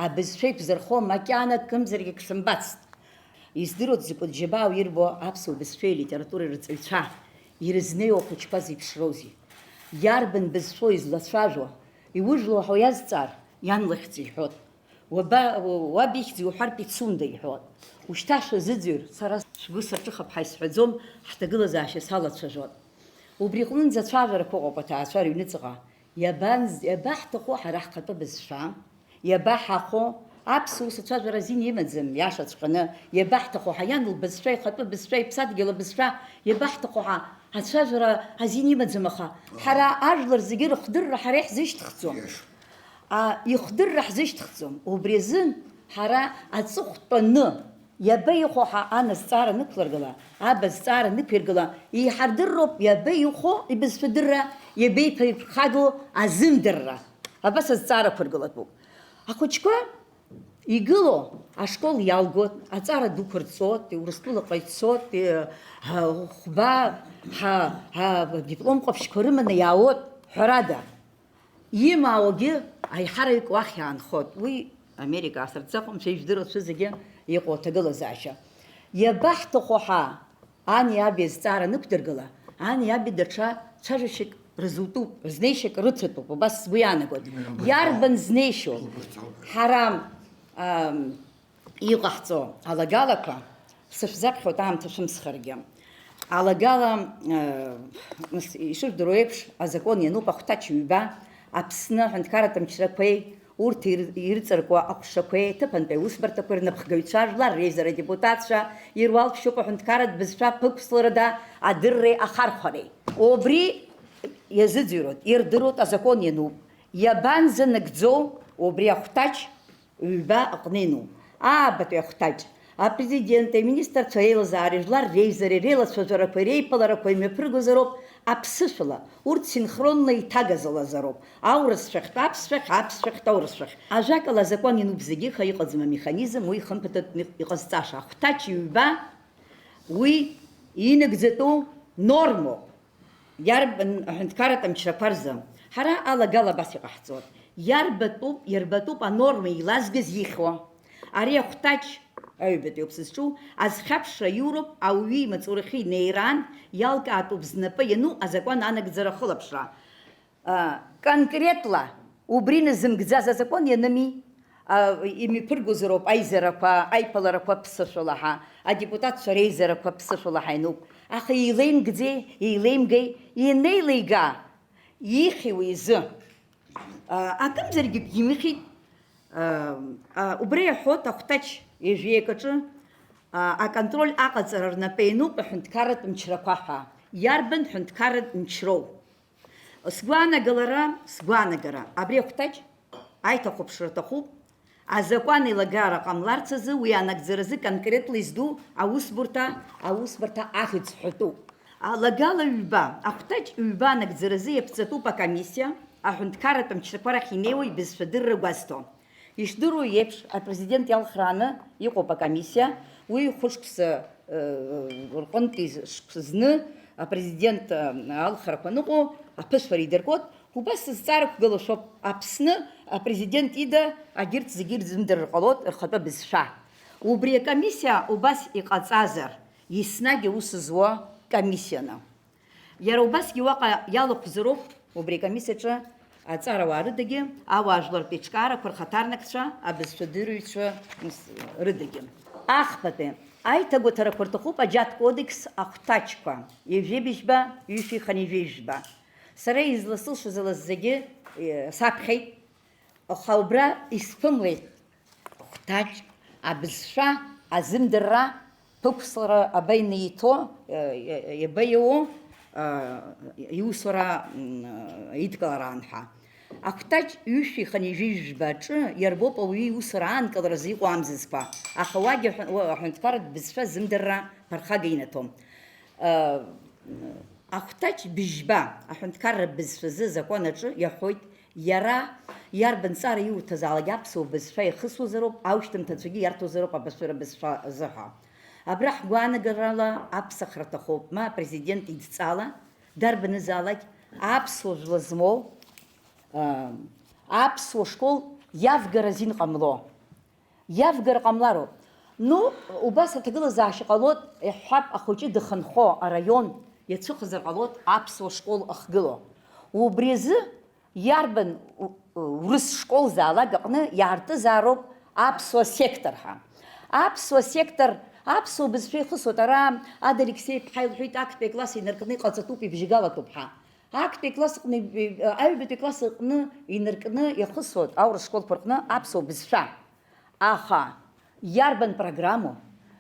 абызшәа иқәзырхо макьана акымзаргьы ак сымбацт. Издыруеит закәытә џьабаау ирбо аԥсуа бызшәеи алитературеи рҵаҩцәа. Ирызнеиуа ахәыҷқәа зеиԥшроузеи? Иарбан бызшәоу излацәажәо? Иужәлоу ҳәа уиазҵаар, иан лыхьӡ иҳәот. Уаба-, уаб ихьӡ иуҳәар, Пицунда иҳәот. Ушьҭа шәазыӡырҩыр, сара шәгәы сырҿыхап ҳәа исҳәаӡом, ҳҭагылазаашьа салацәажәот. Убри аҟнынӡа ацәажәарақәа ыҟоуп аҭаацәа рыҩныҵҟа. Иабанз-, иабаҳҭаху ҳара ҳхатәы бызшәа? Иабаҳахәо? Аԥсуа ус ацәажәара азин имаӡам, иашаҵәҟьаны. Иабаҳҭаху ҳәа, иан лбызшәа, ихатәы бызшәа, иԥсадгьыл абызшәа, иабаҳҭаху ҳәа ацәажәара азин имаӡам, аха ҳара ажәлар зегьы рыхдырра ҳара иаҳзышьҭыхӡом. Иаша. А, ихдырра ҳзышьҭыхӡом. Убри азын ҳара аҵыхәтәаны иаба ихәо ҳәа аназҵаара нықәларгала, абазҵаара нықәиргала, иҳардырроуп иаба ихәо ибызшәадырра, иаба иԥырхагоу азымдырра. Абас азҵаарақәа ргылатәуп. Ахәыҷқәа игылоу ашкол иалгоит, аҵара дуқәа рҵоит, Урыстәылаҟа ицоит, е, ҳа, хәба, ҳа, ҳа, диплом ҟаԥшьқәа рыманы иаауеит, ҳәарада. Имаауагьы аиҳараҩык уахь иаанхоит. Уи Америка асырдӡаҟамшәа ижәдыруа шәы зегьы иҟоу аҭагылазаашьа. Иабаҳҭаху ҳәа ани аби азҵаара нықәдыргыла, ани аби даҽа цәажәашьак рызутәуп, рызнеишьак рыҭатәуп, убас сгәы иаанагоит. Лыбарҭоуп. Иарбан знеишьо? Лыбарҭоуп. Ҳара, ам, иҟаҳҵо алагалақәа, сышәзаԥхьоит аамҭа шәымсхаргьы. Алагала, э, нас, ишыжәдыруа еиԥш, азакәан иануп ахәҭаҷ ҩба, Аԥсны аҳәынҭқарратә мчрақәеи, урҭ ир-, ирҵаркуа аҟәшақәеи, аҭыԥантәи аусбарҭақәеи рнапхгаҩцәа, жәлар реизара адепутатцәа, ируалԥшьоуп аҳәынҭқарратә бызшәа ԥықәсларада адырреи ахархәареи. Убри иазыӡырҩуеит, ирдыруеит азакәан иануп. Иабанӡанагӡоу убри ахәҭаҷ ҩба аҟнеину, аабатәи ахәҭаҷ, апрезидент, аминистрцәа реилазаареи жәлар реизареи реилацәажәарақәеи реиԥыларақәеи мҩаԥыргозароуп аԥсышәала, урҭ синхронно иҭагазалазароуп, аурысшәахьтә аԥсшәахь, аԥсшәахьтә аурысшәахь. Ажәакала, азакәан иануп зегьы, аха иҟаӡам амеханизм, уи ихымԥадатәны иҟазҵаша. Ахәҭаҷ ҩба уи инагӡатәу нормоуп. Иарбан аҳәынҭқарратә амчрақәа рзы? Ҳара алагала абас иҟаҳҵоит. Иарбатәуп, иарбатәуп анорма еилазгаз ихьуа. Ари ахәҭаҷ аҩбатәи ауп сызҿу, азхьаԥшра иуроуп, ауаҩы имаҵурахьы инеираан, иалкаатәуп знапы иану азакәан анагӡара ахылаԥшра. А, конкретла убри назымкӡаз азакәан ианами, а, имҩаԥыргозароуп аизарақәа, аиԥыларақәа ԥсышәала ҳа, адепутатцәа реизарақәа ԥсышәала ҳа иануп. Аха еилеимгӡеи, еилеимгеи, ианеилеига, ихьи уи изы? А, акымзаргьы бимыхьит. А, а, убра иаҳәоит ахәҭаҷ ҩажәи акаҿы, а, аконтроль аҟаҵара рнапы иануп аҳәынҭқарратә мчрақәа ҳәа. Иарбан ҳәынҭқарратә мчроу? Сгәаанагалара, сгәаанагара, абри ахәҭаҷ аиҭахәаԥшра аҭахуп, азакәан еилагара ҟамларц азы уи анагӡаразы конкретла изду аусбарҭа, аусбарҭа ахьӡ ҳәатәуп. Алагала ҩба, ахәҭаҷ ҩба анагӡаразы иаԥҵатәуп акомиссиа, аҳәынҭқарратә мчрақәа рахь инеиуа ибызшәадырра гәазҭо. Ишдыру еиԥш, апрезидент иалхрааны иҟоуп акомиссиа, уи хәышықәса, э, рҟынтәи шықәса зны апрезидент, э, алхрақәа аныҟоу аԥышәара идыркуеит, убас зҵаарақәгылашәоуп Аԥсны апрезидент ида, агьырҭ зегьы ирзымдырыр ҟалоит рхатәы бызшәа. Убри акомиссиа убас иҟаҵазар, еснагь аус зуа комиссианы. Иара убасгьы уаҟа иалахәзароуп убри акомиссиаҿы аҵарауаа рыдагьы, ауаажәлартә еиҿкаарақәа рхаҭарнакцәа, абызшәадырҩцәа рыдагьы. Ахԥатәи аиҭагәаҭарақәа рҭахуп аџьатә кодекс ахәҭаҷқәа, ҩажәи быжьба, ҩышәи хынҩажәи жәба. Сара изласылшоз ала зегьы, э, саԥхьеит. Аха убра исԥымлеит хәҭаҷ абызшәа азымдырра ԥықәслара аба инаиҭо, иаба иоу, иусура идкылараан ҳәа. Ахәҭаҷ ҩышәи хынҩажәи жәба аҿы иарбоуп ауаҩы иусура аанкыларазы иҟоу амзызқәа, аха уагьы аҳәынҭқарратә бызшәа зымдырра ԥырхага инаҭом. Ахәҭаҷ быжьба аҳәынҭқарра бызшәазы азакәан аҿы иаҳәоит, иара иарбан ҵара иуҭазаалак аԥсуа бызшәа иахысуазароуп, аушьҭымҭацәагьы иарҭозароуп абызшәа, бызшәа азы ҳәа. Абра ҳгәаанагарала аԥсахра аҭахуп, ма апрезидент идҵала, дарбанызаалак аԥсуа жәла змоу, аԥсуа школ иавгара азин ҟамло. Иавгар ҟамлароуп. Ну, убас аҭагылазаашьа ҟалоит, иаҳҳәап, ахәыҷы дыхынҳәо араион Иацәыхазар ҟалоит аԥсуа школ ахгыло. Убри азы иарбан у-, урыс школзаалак аҟны иаартызаароуп аԥсуа сектор ҳәа. Аԥсуа сектор аԥсуа бызшәа ихысуеит. Ара Ада Алексеи-ԥҳа илҳәеит, актәи акласс инаркны иҟаҵатәуп, ибжьгалатәуп ҳәа. Актәи акласс аҟны, аҩбатәи акласс аҟны инаркны иахысуеит аурыс школқәа рҟны аԥсуа бызшәа. Аха иарбан программоу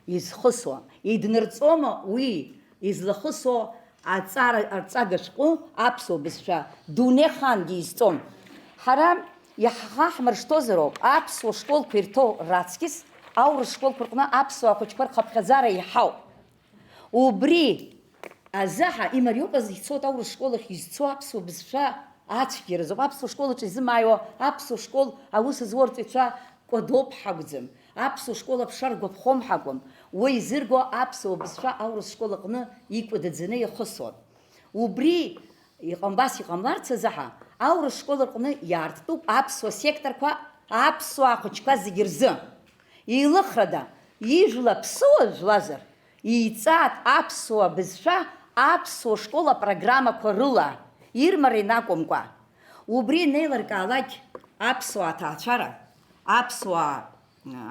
изхысуа? Иднырҵома уи излахысуа аҵара, арҵага шәҟәы аԥсуа бызшәа дунеихаангьы изҵом? Ҳара иаҳхаҳмыршҭозароуп аԥсуа школқәа ирҭоу раҵкьыс аурыс школқәа рҟны аԥсуа ахәыҷқәа рхыԥхьаӡара иаҳауп. Убри азы ҳа имариоуп азы ицоит аурыс школ ахь изцо аԥсуа бызшәа ацәгьаразоуп. Аԥсуа школ аҿы изымааиуа аԥсуа школ аус зуа рҵаҩцәа кәадоуп ҳакәӡам. Аԥсуа школ аԥша ргәаԥхом ҳакәым. Уи изырго аԥсуа бызшәа аурыс школ аҟны икәадаӡаны иахысуан. Убри иҟам-, убас иҟамларц азы ҳа аурыс школ рҟны иаарттәуп аԥсуа секторқәа аԥсуаа хәыҷқәа зегьы рзы. Еилыхрада, ижәла ԥсыуа жәлазар, иҵаат аԥсуа бызшәа аԥсуа школ апрограммақәа рыла, ирмарин акәымкәа. Убри инеилыркаалак аԥсуа аҭаацәара, аԥсуаа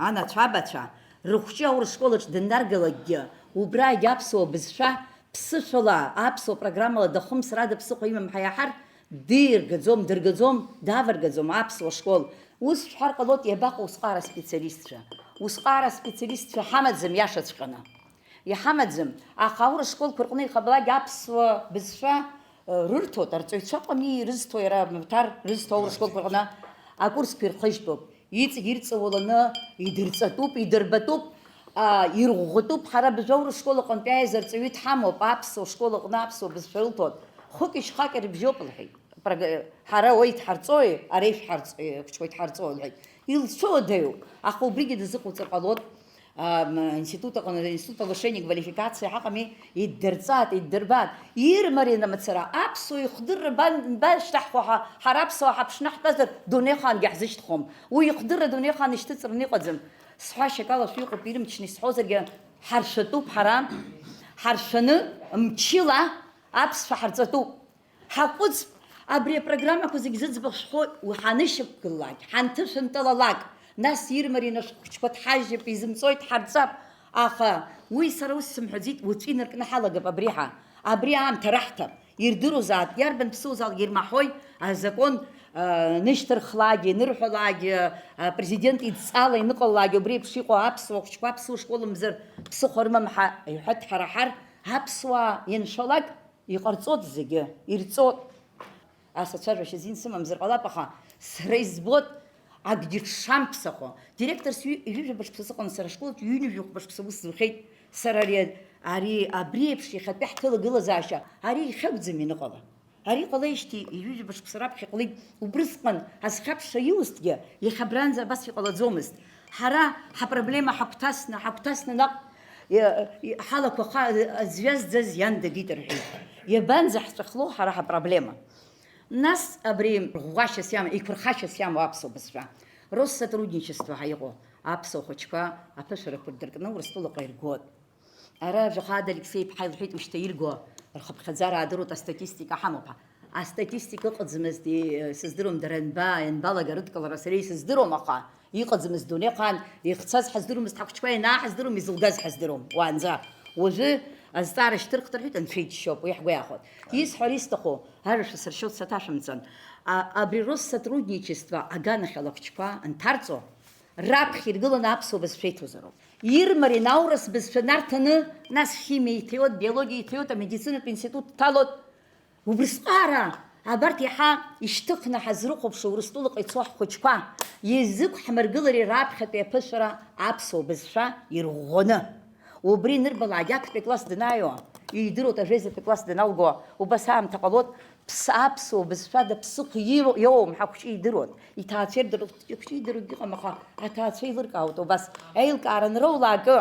анацәабацәа, рыхәҷы аурыс школаҿ дыннаргалакгьы, убраагь аԥсуа бызшәа ԥсышәала, аԥсуа программала дахымсыр ада ԥсыхәа имам ҳәа иаҳар, диргаӡом, дыргаӡом, даваргаӡом аԥсуа школ. Ус шәҳәар ҟалоит, иабаҟоу усҟара аспециалистцәа? Усҟара аспециалистцәа ҳамаӡам иашаҵәҟьаны. Иҳамаӡам, аха аурыс школқәа рҟны иҟамлакгьы аԥсуа бызшәа, э, рырҭоит, арҵаҩцәа ыҟами ирызҭо, иара Мамҭар рызҭо аурыс школқәа рҟны акурсқәа ирхыжьтәуп. Иҵегь ирҵауланы идырҵатәуп, идырбатәуп, а, ирӷәӷәатәуп. Ҳара абыржәы аурыс школ аҟынтәи аизарҵаҩы дҳамоуп, аԥсуа школ аҟны аԥсуа бызшәа рылҭоит. Хәыки шьхаки рыбжьоуп, лҳәеит. Прог-, ҳара уа идҳарҵои, ара ишәҳарҵои, ахәыҷқәа идҳарҵои, лҳәеит. Илцәоу даҩуп, аха убригьы дазыҟауҵар ҟалоит. Ам, институт аҟны, институт повышения квалификации ҳаҟами, иддырҵат, иддырбат. Ирмарин амацара, аԥсуа ихдырра бан-, баншьҭаҳхуа ҳа, ҳара аԥсуаа ҳаԥшны ҳтәазар, дунеихаангьы ҳзышьҭхом. Уи ихдырра дунеихаан ишьҭыҵраны иҟаӡам. Сҳәашьак ала шәыҟоуп, ирымчны исҳәозаргьы, ҳаршәатәуп ҳара, ҳаршәаны мчыла аԥсшәа ҳарҵатәуп. Ҳаҟәыҵп, абри апрограммақәа зегь зыӡбахә шәҳәо ҳанышьақәгылалак, ҳанҭышәынтәалалак, нас ирмарин ашәҟәқәа дҳажьып, изымҵоит, ҳарҵап. Аха уи сара ус сымҳәаӡеит, уаҵәы инаркны ҳалагап абри ҳа. Абри аамҭа раҳҭап. Ирдыруазаап, иарбан ԥсыуазаалак ирмаҳауеи, азакәан, а, нышьҭырхлаагьы, инырҳәалаагьы, а, президент идҵала иныҟалалаагьы, убри еиԥш иҟоу аԥсуа хәыҷқәа аԥсуа школ мзар ԥсыхәа рымам ҳәа иҳәа дҳараҳар, аԥсуаа ианшәалак, иҟарҵоит зегьы, ирҵоит. Ас ацәажәашьа азин сымамзар ҟалап, аха сара избоит акгьы дшамԥсахо. Директорс ҩ-, ҩажәижәаба шықәса сыҟан сара ашколаҿ, ҩынҩажәи хәба шықәса ус зухьеит. Сара ари, ари, абри еиԥш иахьатәи ҳҭылагылазаашьа, ари иахьакәӡам ианыҟала. Ари ҟалеижьҭеи ҩажәижәаба шықәса раԥхьа иҟалеит, убрысҟан азхьаԥшра иусҭгьы, иахьа абранӡа абас иҟалаӡомызт. Ҳара ҳапроблема ҳагәҭасны, ҳагәҭасны наҟ, и-, и-, ҳалақәа ха-, аӡә иазӡаз иан дагеит рҳәеит. Иабанӡаҳҵәахлоу ҳара ҳапроблема? Нас абри ӷәӷәашьас иамоу, еиқәырхашьас иамоу аԥсуа бызшәа. Россотрудничество ҳәа иҟоу аԥсуа хәыҷқәа аԥышәарақәа рдыркны Урыстәылаҟа иргоит. Ара жәаха Ада Алексеи-иԥҳа илҳәеит, ушьҭа ирго рхыԥхьаӡара аадыруеит, астатистика ҳамоуп ҳәа. Астатистика ыҟаӡамызт, и-, сыздыруам, дара ианба-, ианбалага рыдкылара сара исыздыруам, аха иҟаӡамызт дунеихаан, ихцаз ҳаздыруамызт, ҳахәыҷқәа ианааҳаздыруам, изылгаз ҳаздыруам. Уаанӡа, уажәы азҵаара шьҭырхт рҳәеит, Анцәа иџьшьоуп, уи ҳгәы иаахәоит. Исҳәар исҭаху, ажәа шәасыршьоит, саҭашәымҵан. А, абри Россотрудничество аганахьала ахәыҷқәа анҭарҵо, раԥхьа иргыланы аԥсуа бызшәа иҭозароуп. Ирмарин аурыс бызшәа нарҭаны, нас химиа иҭиуеит, биологиа иҭиуеит, амедицинатә институт дҭалоит. Убрысҟара абарҭ иаҳа ишьҭыхны ҳазрыхәаԥшуа Урыстәылаҟа ицо ҳхәыҷқәа, иазықәҳмыргылари раԥхьатәи аԥышәара аԥсуа бызшәа ирӷәӷәаны? Убри инырбалак актәи акласс данааиуа, идыруеит, ажәеизатә класс даналго, убас аамҭа ҟалоит, ԥс-, аԥсуа бызшәада ԥсыхәа иоу-, иоуам ҳәа ахәҷы идыруеит. Иҭаацәа ирдыруеит, ахәҷы идыруагь ыҟам, аха аҭаацәа еилыркаауеит убас. Аилкаара анроулакы,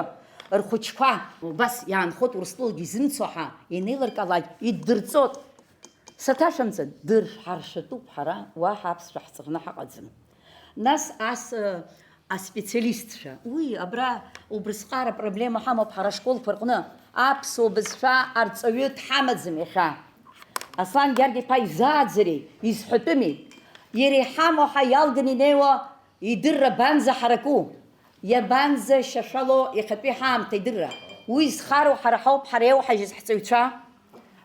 рхәыҷқәа убас иаанхоит, Урыстәылагьы изымцо ҳәа, инеилыркаалак иддырҵоит. Саҭашәымҵан, дыршәҳаршәатәуп ҳара, уаҳа аԥсшәа ҳҵарны ҳаҟаӡам. Нас ас, э, аспециалистцәа, уи, абра убрысҟара проблема ҳамоуп ҳара ашколқәа рҟны, Аԥсуа бызшәа арҵаҩы дҳамаӡам иахьа. Аслан Гьаргь-иԥа изааӡари, изҳәатәыми? Иара иҳамоу ҳәа иалганы инеиуа идырра банза ҳараку? Иабанза шьашәало иахьатәи ҳаамҭа идырра? Уи зхароу ҳара ҳауп, ҳара иауҳажьыз ҳҵаҩцәа.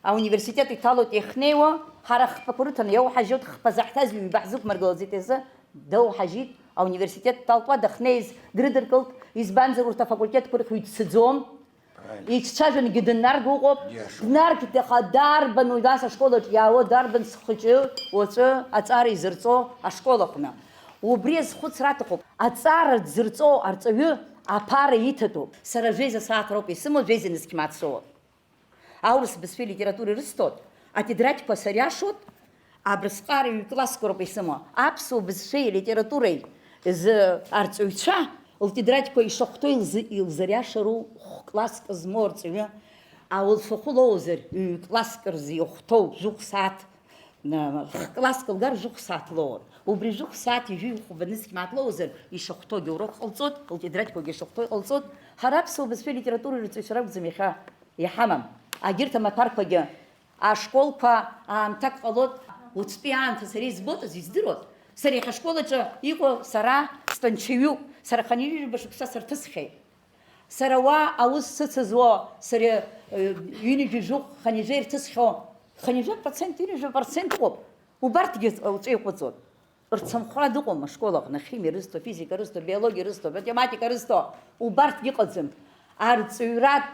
Ауниверситет иҭалоит иахьнеиуа, ҳара хԥақәа рыҭаны иауҳажьоит, хԥа заҳҭаз ҩба ҳзықәмыргылаӡеит азы, доуҳажьит, ауниверситет дҭалт, уа дахьнеиз дрыдыркылт, избанзар урҭ афакультетқәа рыхҩы дцаӡом. Иҿцәажәангьы дыннарго ыҟоуп. Иашоуп. Днаргеит, аха дарбан уи ас ашкол аҿы иаауа, дарбан схәыҷы уаҵәы аҵара изырҵо ашкол аҟны? Убри азхәыцра аҭахуп. Аҵара дзырҵо арҵаҩы аԥара иҭатәуп. Сара жәеиза сааҭ роуп исымоу, жәеиза нызқь мааҭ соуа. Аурыс бызшәеи литературеи рысҭоит, атетрадқәа сариашоит, абрысҟара ҩ-классқәа роуп исымоу. Аԥсуа бызшәеи литературеи зы арҵаҩцәа лтетрадқәа ишахәҭоу илзы-, илзариашару хә-класск змоу арҵаҩы, ауалфахәы лоуазар, ҩ-класск рзы ихәҭоу жәохә сааҭ, на-, х-класск лгар жәохә сааҭ лоур. Убри жәохә сааҭ ижәи хәба нызқь мааҭ лоуазар, ишахәҭоугьы урок ҟалҵоит, лтетрадқәагьы ишахәҭоу иҟалҵоит. Ҳара аԥсуа бызшәеи литературеи рҵаҩцәа ракәӡам иахьа иҳамам. Агьырҭ амаҭәарқәагьы, ашколқәа аамҭак ҟалоит, уаҵәтәи аамҭа сара избоит азы, издыруаз. Сара иахьа ашкол аҿы иҟоу сара стәанчаҩуп, сара хынҩажәижәаба шықәса сырҭысхьеит. Сара уа аус сыцызуа, сара, э, ҩынҩажәи жәохә хынҩажәа ирҭысхьоу, хынҩажәа процент, ҩынҩажәа процент ыҟоуп, убарҭгьы лҵәа иҟәыҵуан. Рцымхәра дыҟоума ашкол аҟны, ахимиа рызҭо, афизика рызҭо, абиологиа рызҭо, аматематика рызҭо, убарҭгьы ыҟаӡам. Арҵаҩратә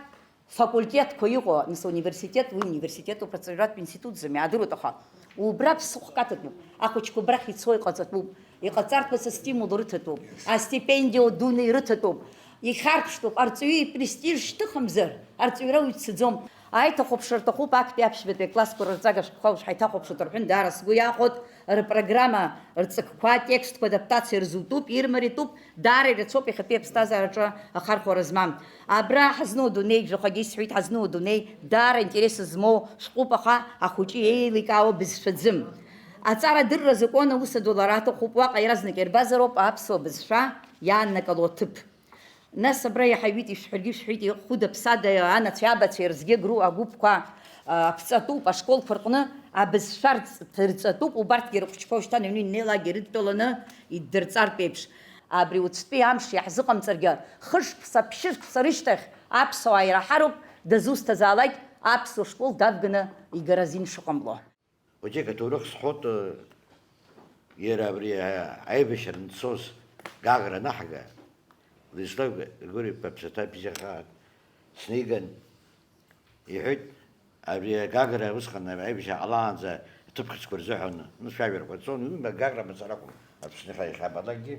факультетқәа иҟоу, нас, ауниверситет, уи университетуп, арҵаҩратә институтӡам, иаадыруеит, аха убра ԥсыхәк аҭатәуп. Ахәыҷқәа абрахь ицо иҟаҵатәуп, иҟаҵартә асы астимул рыҭатәуп, астипендиа дуны ирыҭатәуп, ихьарԥштәуп, арҵаҩы ипрестиж шьҭыхымзар, арҵаҩра уиццаӡом. Аиҭахәаԥшра рҭахуп актәи аԥшьбатәи аклассқәа рырҵага шәҟәқәа уажә ҳаиҭахәаԥшуеит рҳәын, даара сгәы иахәоит, рпрограмма, рҵакқәа, атекстқәа, адаптациа рзутәуп, ирмариатәуп, даара ирацәоуп иахьатәи аԥсҭазаараҿы ахархәара змам. Абра ҳазну адунеи, жәахагьы исҳәеит, ҳазну адунеи, даара интерес змоу шәҟәуп, аха ахәыҷы еиликаауа бызшәаӡым. Аҵарадырра азакәан аус адулара аҭахуп, уаҟа иаразнак ирбазароуп аԥсуа бызшәа иааннакыло аҭыԥ. Нас абра иаҳаҩит, ишәҳәаргьы шәҳәеит, хәыда-ԥсада анацәеи абацәеи рзгьы агру-, агәыԥқәа, а, ԥҵатәуп, ашколқәа рҟны абызшәа рҵ-, рҵатәуп, убарҭгьы рыхәыҷқәа ушьҭан аҩны инеилак ирыдтәаланы иддырҵартә еиԥш. Абри уаҵәтәи амш иаҳзыҟамҵаргьы, хышықәса, ԥшьышықәса рышьҭахь аԥсуаа ираҳароуп, дызусҭазаалак аԥсуа школ давганы игара азин шыҟамло. Уаҵәы аҭоурых сҳәоит, иара абри аибашьра анцоз Гагра анаҳга, Владислав Григорьев-иԥа ԥсаҭа бзиахааит, снеиган, иҳәеит, абри Гагра усҟан аибашьра ҟалаанӡа аҭыԥхьыӡқәа рзыҳәан, ну, шәажәарақәа цон, уи Гагра мацара акәым, Аԥсныҟа иахьабалакгьы,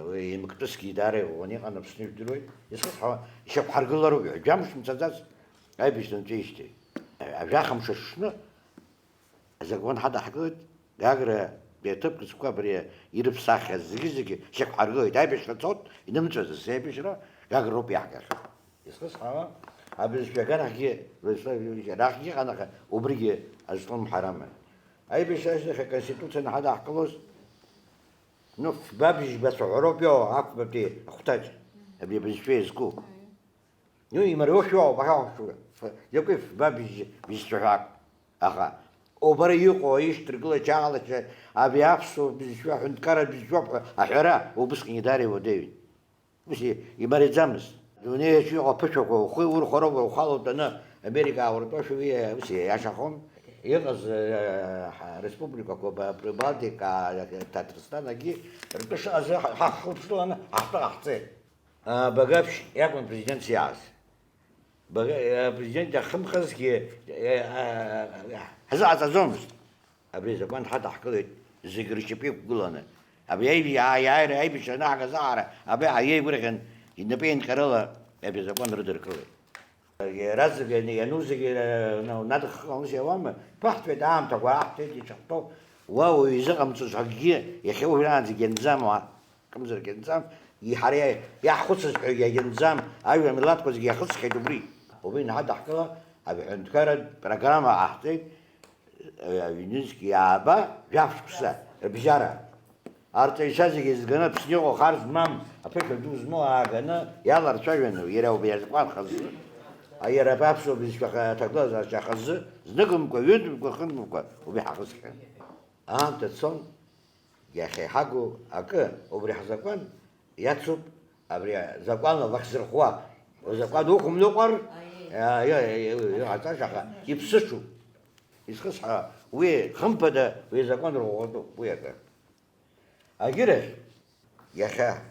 уи еимактәысгьы даара иӷәӷәаны иҟан, Аԥсны ижәдыруеит, исхысҳәаауа, ишьақәҳаргылароуп, ҩажәа мш мцаӡац аибашьра нҵәеижьҭеи. Ажәаха мш аҽны азакәан ҳадаҳкылеит, Гагратәи аҭыԥ ҿыцқәа абри ирыԥсаххьаз зегьы-зегьы шьақәҳаргылеит. Аибашьра цот, инымҵәаӡац аибашьра, Гагра роуп иаҳгахьоу. Исхысҳәаауа, абызшәа аганахьгьы, арахьгьы иҟан, аха убригьы азҿлымҳара аман. Аибашьра ашьҭахь аконституциа анаҳадаҳкылоз, ну, фба бжьба цәаҳәароуп иоуа, ақәбатәи ахәҭаҷ, абри абызшәа иазку. Ну, имариоушәа иоуп, аха, закәи фба бжь-, бжьцәаҳәак. Аха убра иҟоу аишьҭаргылача аҟалача абри аԥсуа бызшәа аҳәынҭқарратә бызшәоуп ҳәа аҳәара убысҟангьы даара иуадаҩын. Ус и-, имариаӡамызт. Адунеи аҿы иҟоу аԥышәақәа ухы урхәароуп, ухала утәаны Америка ауртәашәа уи ус иашахон. Иҟаз, э, ҳа-, республикақәа ба-, Прибалтика, Ҭаҭрысҭан агьы ртәы шыҟаз ҳа-, ҳа-, ҳхы ԥшыланы ҳахҭы ҟаҳҵеит. Багаԥшь иакәын президентс иааз. Бага-, а, президент иахымхазгьы, а, а, ҳзыҟаҵаӡомызт. Абри азакәан ҳадаҳкылеит зегь ршьапы иқәгыланы. Абри аи-, аиааира аибашьра анаҳгаз аҟара абри ҳаиеигәырӷьан, инапеинҟьарыла абри азакәан рыдыркылеит. Иаразнак иан-, иану зегьы, а, на-, надххылан ус иауама? Ԥыҳҭоит аамҭақәа, аҳҭеит ишахәҭоу. Уа уаҩ изыҟамҵоз акгьы иахьа уажәраанӡагь ианӡам уа. Акымзарак ианӡам, и-, ҳара иа-, иаҳхәыцыз ҳәа иагьанӡам, ажәа милаҭқәа зегьы иахысхьеит убри. Убри наҳадаҳкыла, аҳәынҭқарратә программа ҟаҳҵеит, ҩ-, ҩнызқь иааба, жәаф шықәса рыбжьара. Арҵаҩцәа зегьы зганы Аԥсны иҟоу хар змам, аԥышәа ду змоу ааганы иаларцәажәаны, иара убри азакәан хазы. Иара абри аԥсуа бызшәа аҭагылазаашьа хазы, зныкымкәа, ҩынтәымкәа, хынтәымкәа убри ҳахысхьан. Аамҭа цон, иахьа иҳагу акы, убри ҳзакәан иацуп, абри азакәан алахь зырхуа. Узакәан уқәымныҟәар, иа-, иа-, иа-, иа-, иҟаҵаша, аха иԥсыҽуп. Изхысҳәаауа, уи хымԥада, уи азакәан рӷәӷәатәуп, уи акы. Агьырахь, иахьа,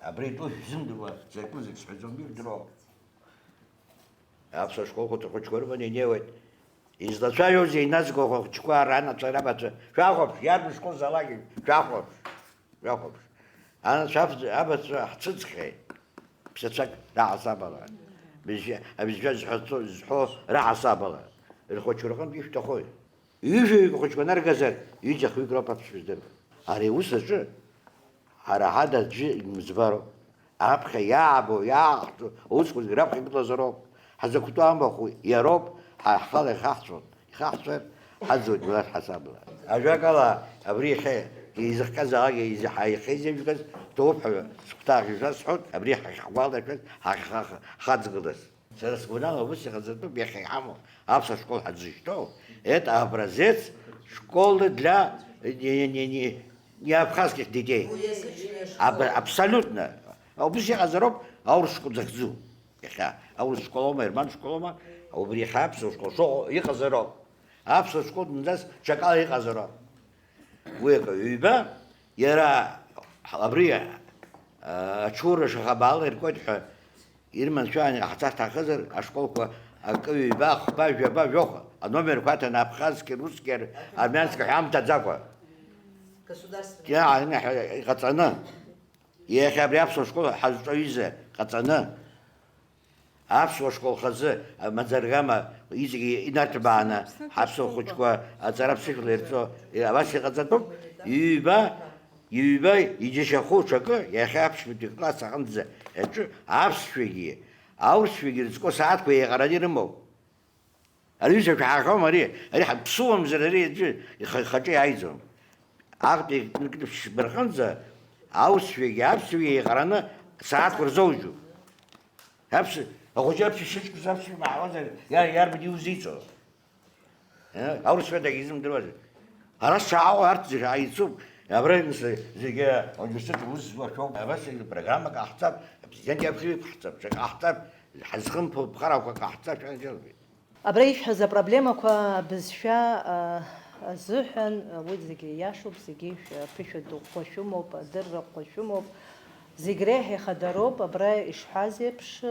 абри итәу шәзымдыруа закәызеи сҳәаӡом, ижәдыруоу. Аԥсуа школқәа хәыҷқәа рыманы инеиуеит. Излацәажәозеи иназго ахәыҷқәа, ранацәа, рабацәа? Шәахәаԥш, иарбан школ залакгьы шәахәаԥш, шәахәаԥш. Анацәа, абацәа ҳцәыӡхьеит, ԥсацәак раҳасабала, бызшәа, абызшәа зҳәо, зҳәо раҳасабала, рхәыҷқәа рҟынтә ишәҭахои? Ҩажәаҩык ахәыҷқәа наргазар, ҩыџьа-хҩык роуп аԥсшәа здыруа. Ари аус аҿы ҳара ҳада аӡәы имыӡбароуп. Аԥхьа иаабо, иааҳҵо аусқәа зегьы раԥхьа игылазароуп. Ҳзакәтәу амахә иароуп, ҳа ҳхала ихаҳҵәон, ихаҳҵәар, ҳаӡуеит милаҭ ҳасабла. Ажәакала, абри иахьа изыхҟьазаалак, изы-, ҳа иахьеизеиҩгаз ҭоуп ҳәа сыхәҭаахь ишәасҳәоит, абри ҳахьгәалашәаз, ҳахьхаха-, ҳхаҵгылаз. Сара сгәанала, ус иҟаҵатәуп иахьа иҳамоу аԥсуа школ ҳазышьҭоу, это образец школы для не, не, не, не абхазских детей. Аб-, абсолютно. Убыс иҟазароуп аурыс школ захьӡу. Иахьа аурыс школ аума, герман школ аума, убри иахьа аԥсуа школ шыҟоу иҟазароуп. Аԥсуа школ зынӡас ҽакала иҟазароуп. Уи акы, ҩба, иара абри, а, ачура шаҟа баала иркуеит ҳәа ирманшәаланы иҟаҳҵар ҭахызар, ашколқәа акы, ҩба, хԥа, жәаба, жәохә, аномерқәа аҭаны, абхазски, русски, армянски ҳәа амҭаӡакәа. Государственный. Иа-, ҳәа иҟаҵаны. Иахьа абри аԥсуа школ ҳазҿу аҩыза ҟаҵаны. Аԥсуа школ хазы, а, маӡа-аргама, иҵегьы инарҭбааны, ҳаԥсуа хәыҷқәа аҵара ԥсышәала ирҵо, абас иҟаҵатәуп, ҩба, ҩба иџьашьахәу ҽакы, иахьа аԥшьбатәи класс аҟынӡа аҿы аԥсшәагьы, аурысшәагьы ирызку асааҭқәа еиҟараны ирымоуп. Ари ҩыза шәаҳахьоума ари? Ари ҳаԥсуамзар ари аӡәы ихы-, ихаҿы иааиӡом. Аҟәатәи кныкнышә шьбарҟынӡа аурысшәагьы аԥсшәагьы еиҟараны асааҭқәа рзоужьуп. Аԥс-, ахәыҷы аԥсшәа шыҷкәыз аԥсшәа имаҳауазар, иа-, иарбан иузиҵо? Э, аурысшәа дагьизымдыруазар. Ара сшаауа арҭ зегьы ааицуп. Абра нас зегьы ауниверситет аус зуа шәоуп. Абас программак ҟаҳҵап, апрезидент иаԥхьа иқәҳҵап, ҽак ҟаҳҵап, ҳазхымԥо ԥҟарақәак ҟаҳҵап, шәанџьалбеит. Абра ишәҳәаз апроблемақәа бызшәа, а, азыҳәан, уи зегьы иашоуп, зегьы шә-, ԥышәа ду ӷәӷәа шәымоуп, адырра ӷәӷәа шәымоуп. Зегь реиҳа ихадароуп, абра ишҳәаз еиԥш,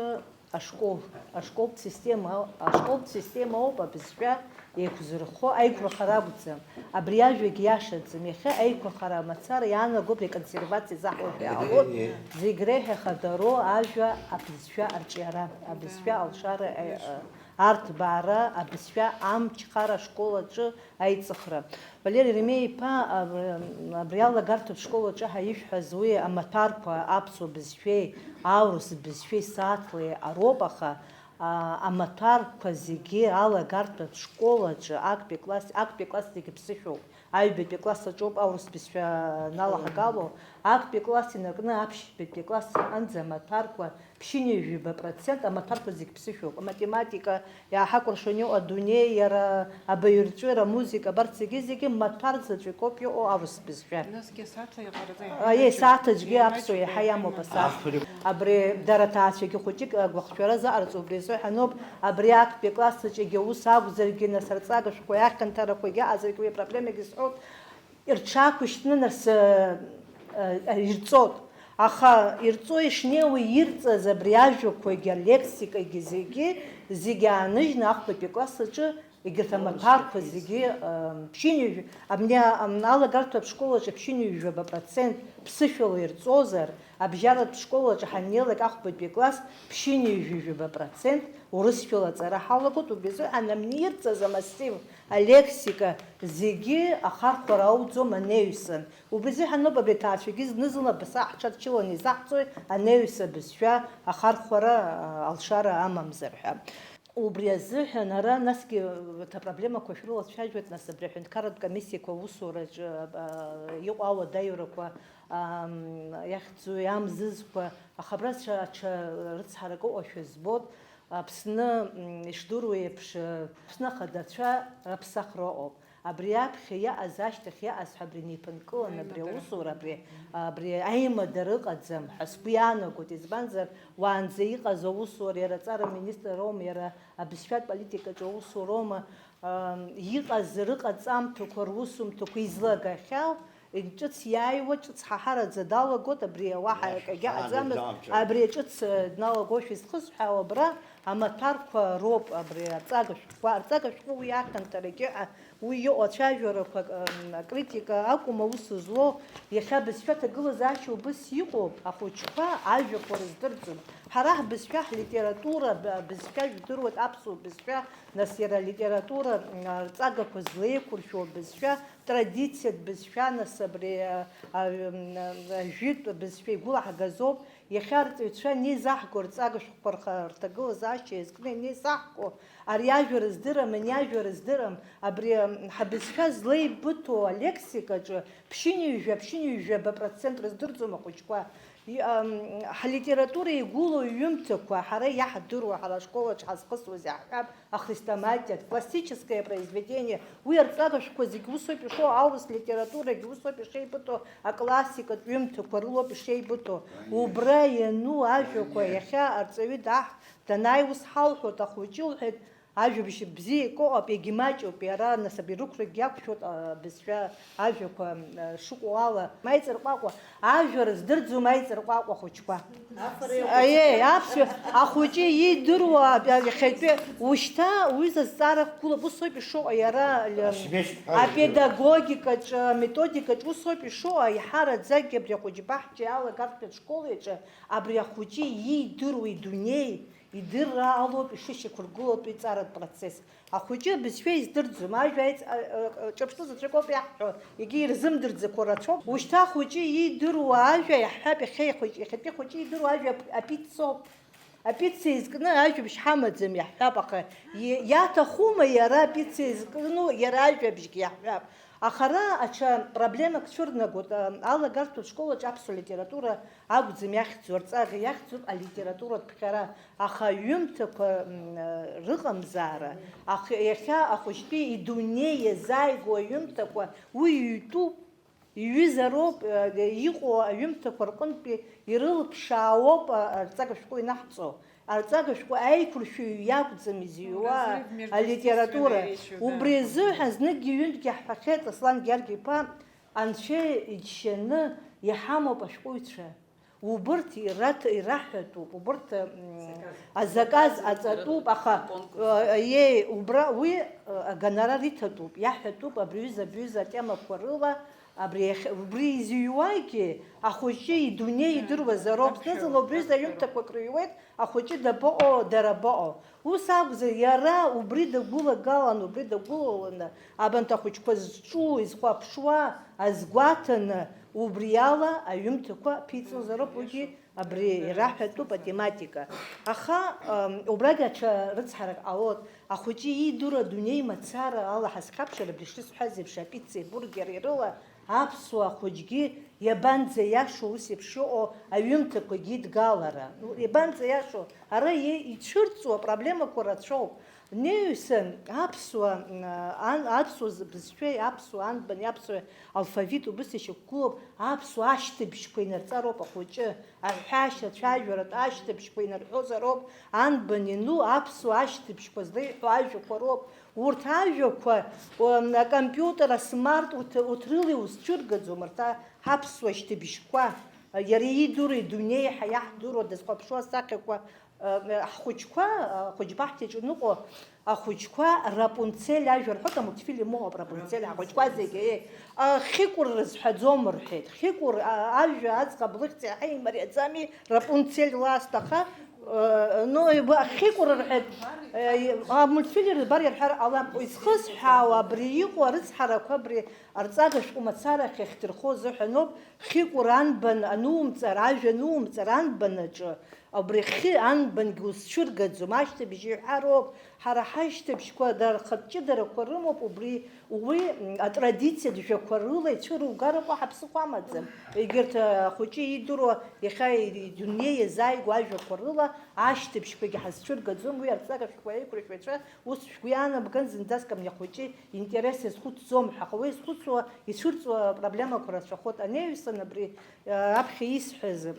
ашкол, ашколтә система, ашколтә система ауп абызшәа еиқәзырхо, аиқәырхара акәӡам. Абри ажәагь иашаӡам. Иахьа аиқәырхара мацара иаанагоуп реконсервациа заҳуашәа иаалоит. Зегь реиҳа ихадароу ажәа абызшәа арҿиара, абызшәа алшара, а, а, арҭбаара, абызшәа амчхара ашкол аҿы аиҵыхра. Валери Еремеи-иԥа, аб-, абри алагарҭатә школ аҿы ҳәа ишәҳәаз уи амаҭәарқәа аԥсуа бызшәеи аурыс бызшәеи сааҭла иаҟароуп, аха, а, амаҭәарқәа зегьы алагарҭатә школ аҿы актәи класс, актәи класс зегьы ԥсышәоуп. Аҩбатәи класс аҿоуп аурыс бызшәа налаҳгало, актәи класс инаркны аԥшьбатәи класс аҟынӡа амаҭәарқәа ԥшьынҩажәаба процент, амаҭәарқәа зегь ԥсышәоуп. Аматематика, иааҳакәыршаны иҟоу адунеи, иара абаҩрҵәыра, амузыка, абарҭ зегьы-зегьы маҭәар заҵәык ауп иҟоу аурыс бызшәа. Насгьы асааҭла иҟараҵа. Аиеи, сааҭ аӡәгьы аԥсуа иаҳа иамоуп асааҭ. Ахԥа. Абри дара аҭаацәагьы хәыҷык агәахәшәара заҟарҵо убри азы ҳаноуп, абри актәи акласс аҿы егьа ус акәзаргьы, нас арҵага шәҟәқәа иахьанҭарақәагьы аҟазаргьы уи апроблемагьы зҳәоит. Рҽаақәышьҭны, нас, э, э, ирҵоит. Аха ирҵо ишнеиуа ирҵаз абри ажәақәагьы, алексикагьы зегьы, зегьы ааныжьны ахԥатәи акласс аҿы егьырҭ амаҭәарқәа зегьы, э, ԥшьынҩажәи-, абни, а, ам, алагарҭатә школ аҿы ԥшьынҩажәаба процент ԥсышәала ирҵозар, абжьаратә школ аҿы ҳаннеилак ахԥатәи акласс ԥшьынҩажәаба процент урысшәала аҵара ҳалагоит, убри азыҳәан абни ирҵаз амассив алексика зегьы ахархәара ауӡом, анаҩсан. Убри азыҳәан ауп абри аҭаацәагьы зны-зынла абас ҳҽадчыланы изаҳҵоит, анаҩс абызшәа ахархәара, а, алшара амамзар ҳәа. Убри азыҳәан ара насгьы, урҭ апроблемақәа шәрылацәажәоит, нас абри аҳәынҭқарратә комиссиақәа аусураҿы, а, иҟоу ауадаҩрақәа, ам, иахьӡу, иамзызқәа, аха абра ҽа, ҽа рыцҳарак ыҟоушәа збоит. Аԥсны, м, ишдыру еиԥш, Аԥсны ахадацәа раԥсахра ыҟоуп. Абри аԥхьа иааз, ашьҭахь иааз ҳәа абри неиԥынкыланы абри аусура, абри, абри аимадара ыҟаӡам ҳәа сгәы иаанагоит, избанзар, уаанӡа иҟаз аусура, иара аҵара министр аума, иара абызшәатә политикаҿы аусуроума, ам, иҟаз рыҟаҵамҭақәа, русумҭақәа излагахьоу, ҿыц иааиуа, ҿыц ҳаҳараӡа далагоит, абри уаҳа акагьы аҟаӡамызт, абри ҿыц, э, дналагошәа изхысҳәаау абра амаҭәарқәа роуп, абри арҵага шәҟәқәа, арҵага шәҟәы уи ахьанҭарагьы, а, уи иҟоу ацәажәарақәа, ак-, м, акритика акәым аус злоу, иахьа абызшәа аҭагылазаашьа убыс иҟоуп, ахәыҷқәа ажәақәа рыздырӡом. Ҳара ҳбызшәа, ҳлитература, б-, бызшәа жәдыруеит, аԥсуа бызшәа, нас иара алитература, м, арҵагақәа злеиқәыршәоу бызшәа, традициатә бызшәа, нас абри, а, а, м, а, ажәытә бызшәа игәылаҳгазоуп. Иахьа арҵаҩцәа анеизаҳго, рҵага шәҟәқәа рха-, рҭагылазаашьа иазкны ианеизаҳго, ари ажәа рыздырам, ани ажәа рыздырам, абри, м, ҳабызшәа злеибыҭоу алексикаҿы ԥшьынҩажәа, ԥшьынҩажәаба процент рыздырӡом ахәыҷқәа. И, ам, ҳлитература игәылоу иҩымҭақәа, ҳара иаҳдыруа, ҳара ашколаҿ ҳазхысуаз иаҳҳәап, ахрестоматиатә, классическое произведение, уи арҵага шәҟәқәа зегь усоуп ишоу, аурыс литературагьы усоуп ишеибыҭоу, аклассикатә ҩымҭақәа рылоуп ишеибыҭоу. Убра иану ажәақәа иахьа арҵаҩы даҳ-, данааи ус ҳалҳәоит, ахәыҷы лҳәеит, ажәабжь бзиак ыҟоуп, егьимаҷуп, иара, нас, абри рықәрагьы иақәшәоит, а, бызшәа ажәақәа, а, шыҟоу ала. Ма иҵырҟәаҟәа, ажәа рыздырӡом аиҵырҟәаҟәа ахәыҷқәа. Аиеи, аԥсуа ахәыҷы иидыруа, а, иахьатәи, ушьҭа уҩыза зҵаара хгылоуп, ус ауп ишыҟоу иара, апедагогикаҿы, аметодикаҿы ус ауп ишыҟоу, аиҳараӡакгьы абри ахәыҷы баҳча иалагартә ашкол аҿы абри ахәыҷы иидыруа идунеи, идырра алоуп ишышьақәыргылатәу иҵаратә процесс. Ахәыҷы абызшәа издырӡом, ажәа аиҵ-, а, а, ҿырԥштәы заҵәык ауп иаҳҳәо, егьи ирзымдырӡақәо рацәоуп. Ушьҭа ахәыҷы иидыруа ажәа иаҳҳәап, иахьа ихәыҷ-, иахьатәи ахәыҷы иидыруа ажәа ап-, апиццоуп. Апицца изкны ажәабжь ҳамаӡам иаҳҳәап, аха и-, иаҭахума иара апицца изкыну, иара ажәабжьгьы иаҳҳәап. Аха ара аҽа проблемак цәырнагоит, а, алагарҭатә школаҿ аԥсуа литература акәӡам иахьӡу, арҵага иахьӡуп алитературатә ԥхьара, аха аҩымҭақәа, м, рыҟамзаара, ах-, иахьа ахәыҷтәи идунеи иазааигәоу аҩымҭақәа уи ҩтәуп, иҩызароуп, э, иҟоу аҩымҭақәа рҟынтәи ирылԥшаауоуп, а, арҵага шәҟәы инаҳҵо. Арҵага шәҟәы аиқәыршәаҩ иакәӡам изыҩуа алитература. Убри азыҳәан зныкгьы-ҩынтәгьы ҳҳәахьеит, Аслан Гьаргь-иԥа, Анцәа иџьшьаны иҳамоуп ашәҟәыҩҩцәа. Убырҭ ираҭ-, ираҳәатәуп, убырҭ, м, азаказ аҵатәуп, аха, э, иеи, убра уи, э, агонорар иҭатәуп, иаҳәатәуп абри ҩыза, абри ҩыза атемақәа рыла, абри иахь-, убри изыҩуагьы ахәыҷы идунеи идыруазароуп, зны-зынла убри ҩыза аҩымҭақәак рыҩуеит, ахәыҷы дабаҟоу, дара абаҟоу? Ус акәзар, иара убри дагәылагалан, убри дагәылаланы, абанҭ ахәыҷқәа зҿу, изхәаԥшуа азгәаҭаны, убриала аҩымҭақәа ԥиҵозароуп, уигьы абри ираҳәатәуп атематика. Аха, ам, убрагь аҽа рыцҳарак ҟалоит. Ахәыҷы иидыруа адунеи мацара ала ҳазхьаԥшыр, абри шысҳәаз еиԥш, апиццеи абургери рыла, аԥсуа хәыҷгьы иабанӡаиашоу ус еиԥш иҟоу аҩымҭақәагьы идгалара? Ну, иабанӡаиашоу? Ара е-, ицәырҵуа апроблемақәа рацәоуп. Неҩсан аԥсуа, м, ан-, аԥсуа з-, бызшәеи аԥсуа анбани аԥсуа алфавит убыс ишьақәгылоуп, аԥсуа ашьҭыбжьқәа инарҵароуп ахәыҷы, аҳәашьа, ацәажәаратә ашьҭыбжьқәа инарҳәозароуп, анбан иану аԥсуа ашьҭыбжьқәа злеиҳәо ажәақәа роуп. Урҭ ажәақәа, м, акомпиутер, асмарт, урҭ, урҭ рыла иузцәыргаӡом, урҭ а-, ҳаԥсуа шьҭыбжьқәа. Иара иидыруа идунеи ҳа иаҳдыруа дызхәаԥшуа асахьақәа, м, ҳхәыҷқәа, ахәыҷбаҳчаҿы иныҟәо ахәыҷқәа Рапунцель ажәа рҳәоит, амультфильм ыҟоуп Рапунцель, ахәыҷқәа зегьы, е, а, Хьыкәыр рызҳәаӡом рҳәеит. Хьыкәыр, а, ажәа аӡӷаб лыхьӡ иаҳа имариаӡами, Рапунцель лаасҭа, аха, э, ну, иба-, Хьыкәыр рҳәеит, э, амультфильм рбар иарҳәар ҟалап, изхысҳәаауа абри иҟоу арыцҳарақәа абри Арҵага шәҟәы мацара ахьахьдырхо азыҳәаноуп, хьыкәыр анбан анумҵар, ажәа анумҵар, анбан аҿы, абри хьы анбангьы узцәыргаӡом, ашьҭыбжь иҳәароуп, ҳара ҳашьҭыбжьқәа дара рхатә ҷыдарақәа рымоуп, убри уи, м, атрадициатә жәақәа рыла ицәыругарақәа ҳаԥсыхәа амаӡам. Егьырҭ, а, ахәыҷы идыруа, иахьа идунеи иазааигәоу ажәақәа рыла ашьҭыбжьқәагьы ҳазцәыргаӡом, уи арҵага шәҟәы аиқәыршәаҩцәа ус шәгәы иаанамган, зынӡаск абни ахәыҷы интерес иазхәыцӡом ҳәа, аха уи зхәыцуа, ицәырҵуа проблемақәа рацәахоит. Анаҩсан абри, а, аԥхьа исҳәаз,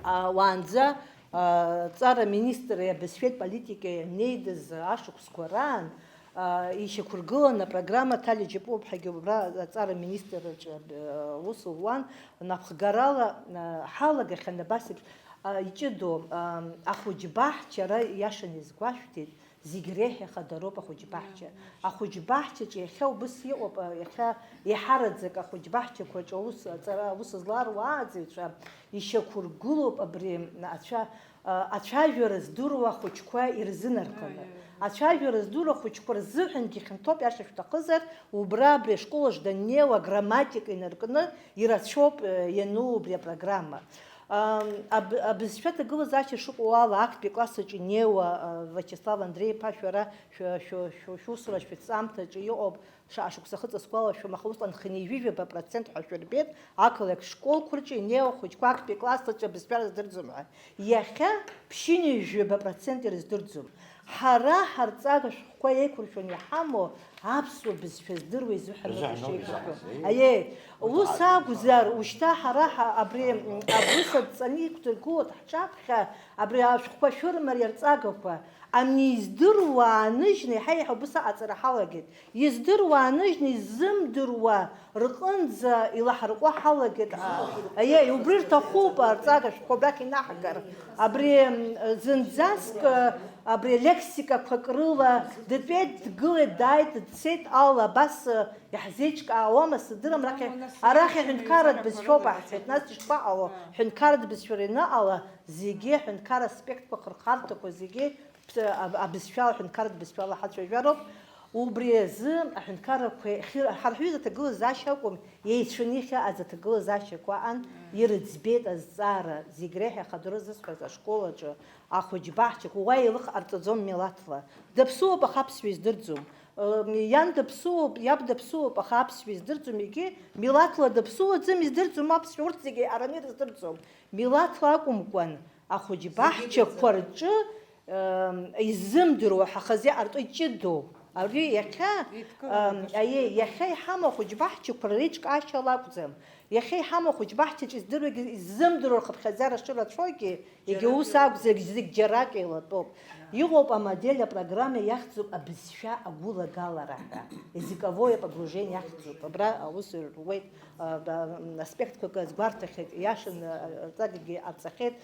а, уаанӡа, а, ҵара министри абызшәеит политикеи анеидыз ашықәсқәа раан, а, ишьақәыргылан апрограмма Ҭали Џьапуаԥҳагьы убра аҵара министрраҿы, а, аус луан, напхгарала, а, ҳалагахьан абас еиԥш, а, иҷыдоу, а, ахәыҷбаҳчара иашан изгәашәҭеит. Зегь реиҳа ихадароуп ахәыҷбаҳча. Ахәыҷбаҳчаҿы иахьа убыс иҟоуп, а, иахьа еиҳараӡак ахәыҷбаҳчақәаҿы аус, аҵара, аус зларуа ааӡаҩцәа ишьақәыргылоуп абри ацәа-, а, ацәажәара здыруа ахәыҷқәа ирзынарханы. Ацәажәара здыруа ахәыҷқәа рзыҳәангьы хьанҭоуп, иаша шәҭахызар, убра абри ашкол аҿы даннеиуа аграмматика инаркны ирацәоуп, э, иану убри апрограмма. Ам, аб-, абызшәа аҭагылазаашьа шыҟоу ала, актәи класс аҿы инеиуа, а, Виачеслав Андреи-иԥа, шәара шәы-, шәы-, шәы-, шәусура шәыҭҵаамҭаҿы иҟоуп, шаҟа шәықәса ахыҵ сгәалашәом, аха усҟан хынҩажәижәаба процент ҳәа шәырбеит, ақалақь школқәа рҿы инеиуа хәыҷқәа актәи класс аҿы абызшәа рыздырӡом ҳәа. Иахьа ԥшьынҩажәижәаба процент ирыздырӡом. Ҳара ҳарҵага шәҟәқәа еиқәыршәаны иҳамоу аԥсуа бызшәа здыруа изыҳәаноуп ишеиқәыршәо. Аиеи, ус акәзар, ушьҭа ҳара ҳа-, абри, м, абри садҵаны иқәдыргылоит ҳҿаԥхьа, абри ашәҟәқәа шәырмариа арҵагақәа. Ани издыруа ааныжьны, еиҳа-еиҳа убыс аҟаҵара ҳалагеит. Издыруа ааныжьны, иззымдыруа рҟынӡа илаҳарҟәы ҳалагеит. Аиеи, убри рҭахуп арҵага шәҟәқәа абрахь инаҳгар. Абри, м, зынӡаск, абри алексикақәак рыла дтәеит, дгылеит, дааит, дцеит ала, абас, иаҳзеиҿкаауама, сыздырам, арахь, арахь аҳәынҭқарратә бызшәоуп аҳҳәеит, нас ишԥаҟало, ҳәынҭқарратә бызшәа ианыҟала, зегьы аҳәынҭқарра аспектқәа, ахырхарҭақәа зегьы аб-, абызшәала, аҳәынҭқарратә бызшәала ҳацәажәароуп. Убри азы аҳәынҭқаррақәа хьы-, ҳара ҳҩыза аҭагылазаашьа акәым, еицәаны ихьааз аҭагылазаашьақәа аан, ирыӡбеит азҵаара, зегь реиҳа ихадароу зысҳәаз ашкол аҿы ахәыҷбаҳчақәа, уа еилых ҟарҵаӡом милаҭла. Даԥсуоуп, аха аԥсшәа издырӡом. Ы, иан даԥсуоуп, иаб даԥсуоуп, аха аԥсшәа издырӡом, егьи милаҭла даԥсуаӡам, издырӡом аԥсшәа, урҭ зегьы еиҳараны ирыздырӡом. Милаҭла акәымкәан, ахәыҷбаҳчақәа рҿы, ы, иззымдыруа ҳахазы иҟарҵо иҷыдоу. Ари иахьа, ы, аиеи, иахьа иҳамоу ахәыҷбаҳчақәа реиҿкаашьа лакәӡам. Иахьа иҳамоу ахәыҷбаҳчаҿы издыруагьы, иззымдыруа рхыԥхьаӡара шырацәоугьы, егьа ус акәзаргь, зегь џьарак еилатәоуп. Иҟоуп амодель, апрограмма иахьӡуп абызшәа агәылагалара ҳәа, языковое погружение иахьӡуп. Абра аус руеит, а, а, аспектқәак азгәарҭахьеит, иашан, а, арҵагагьы ҟарҵахьеит.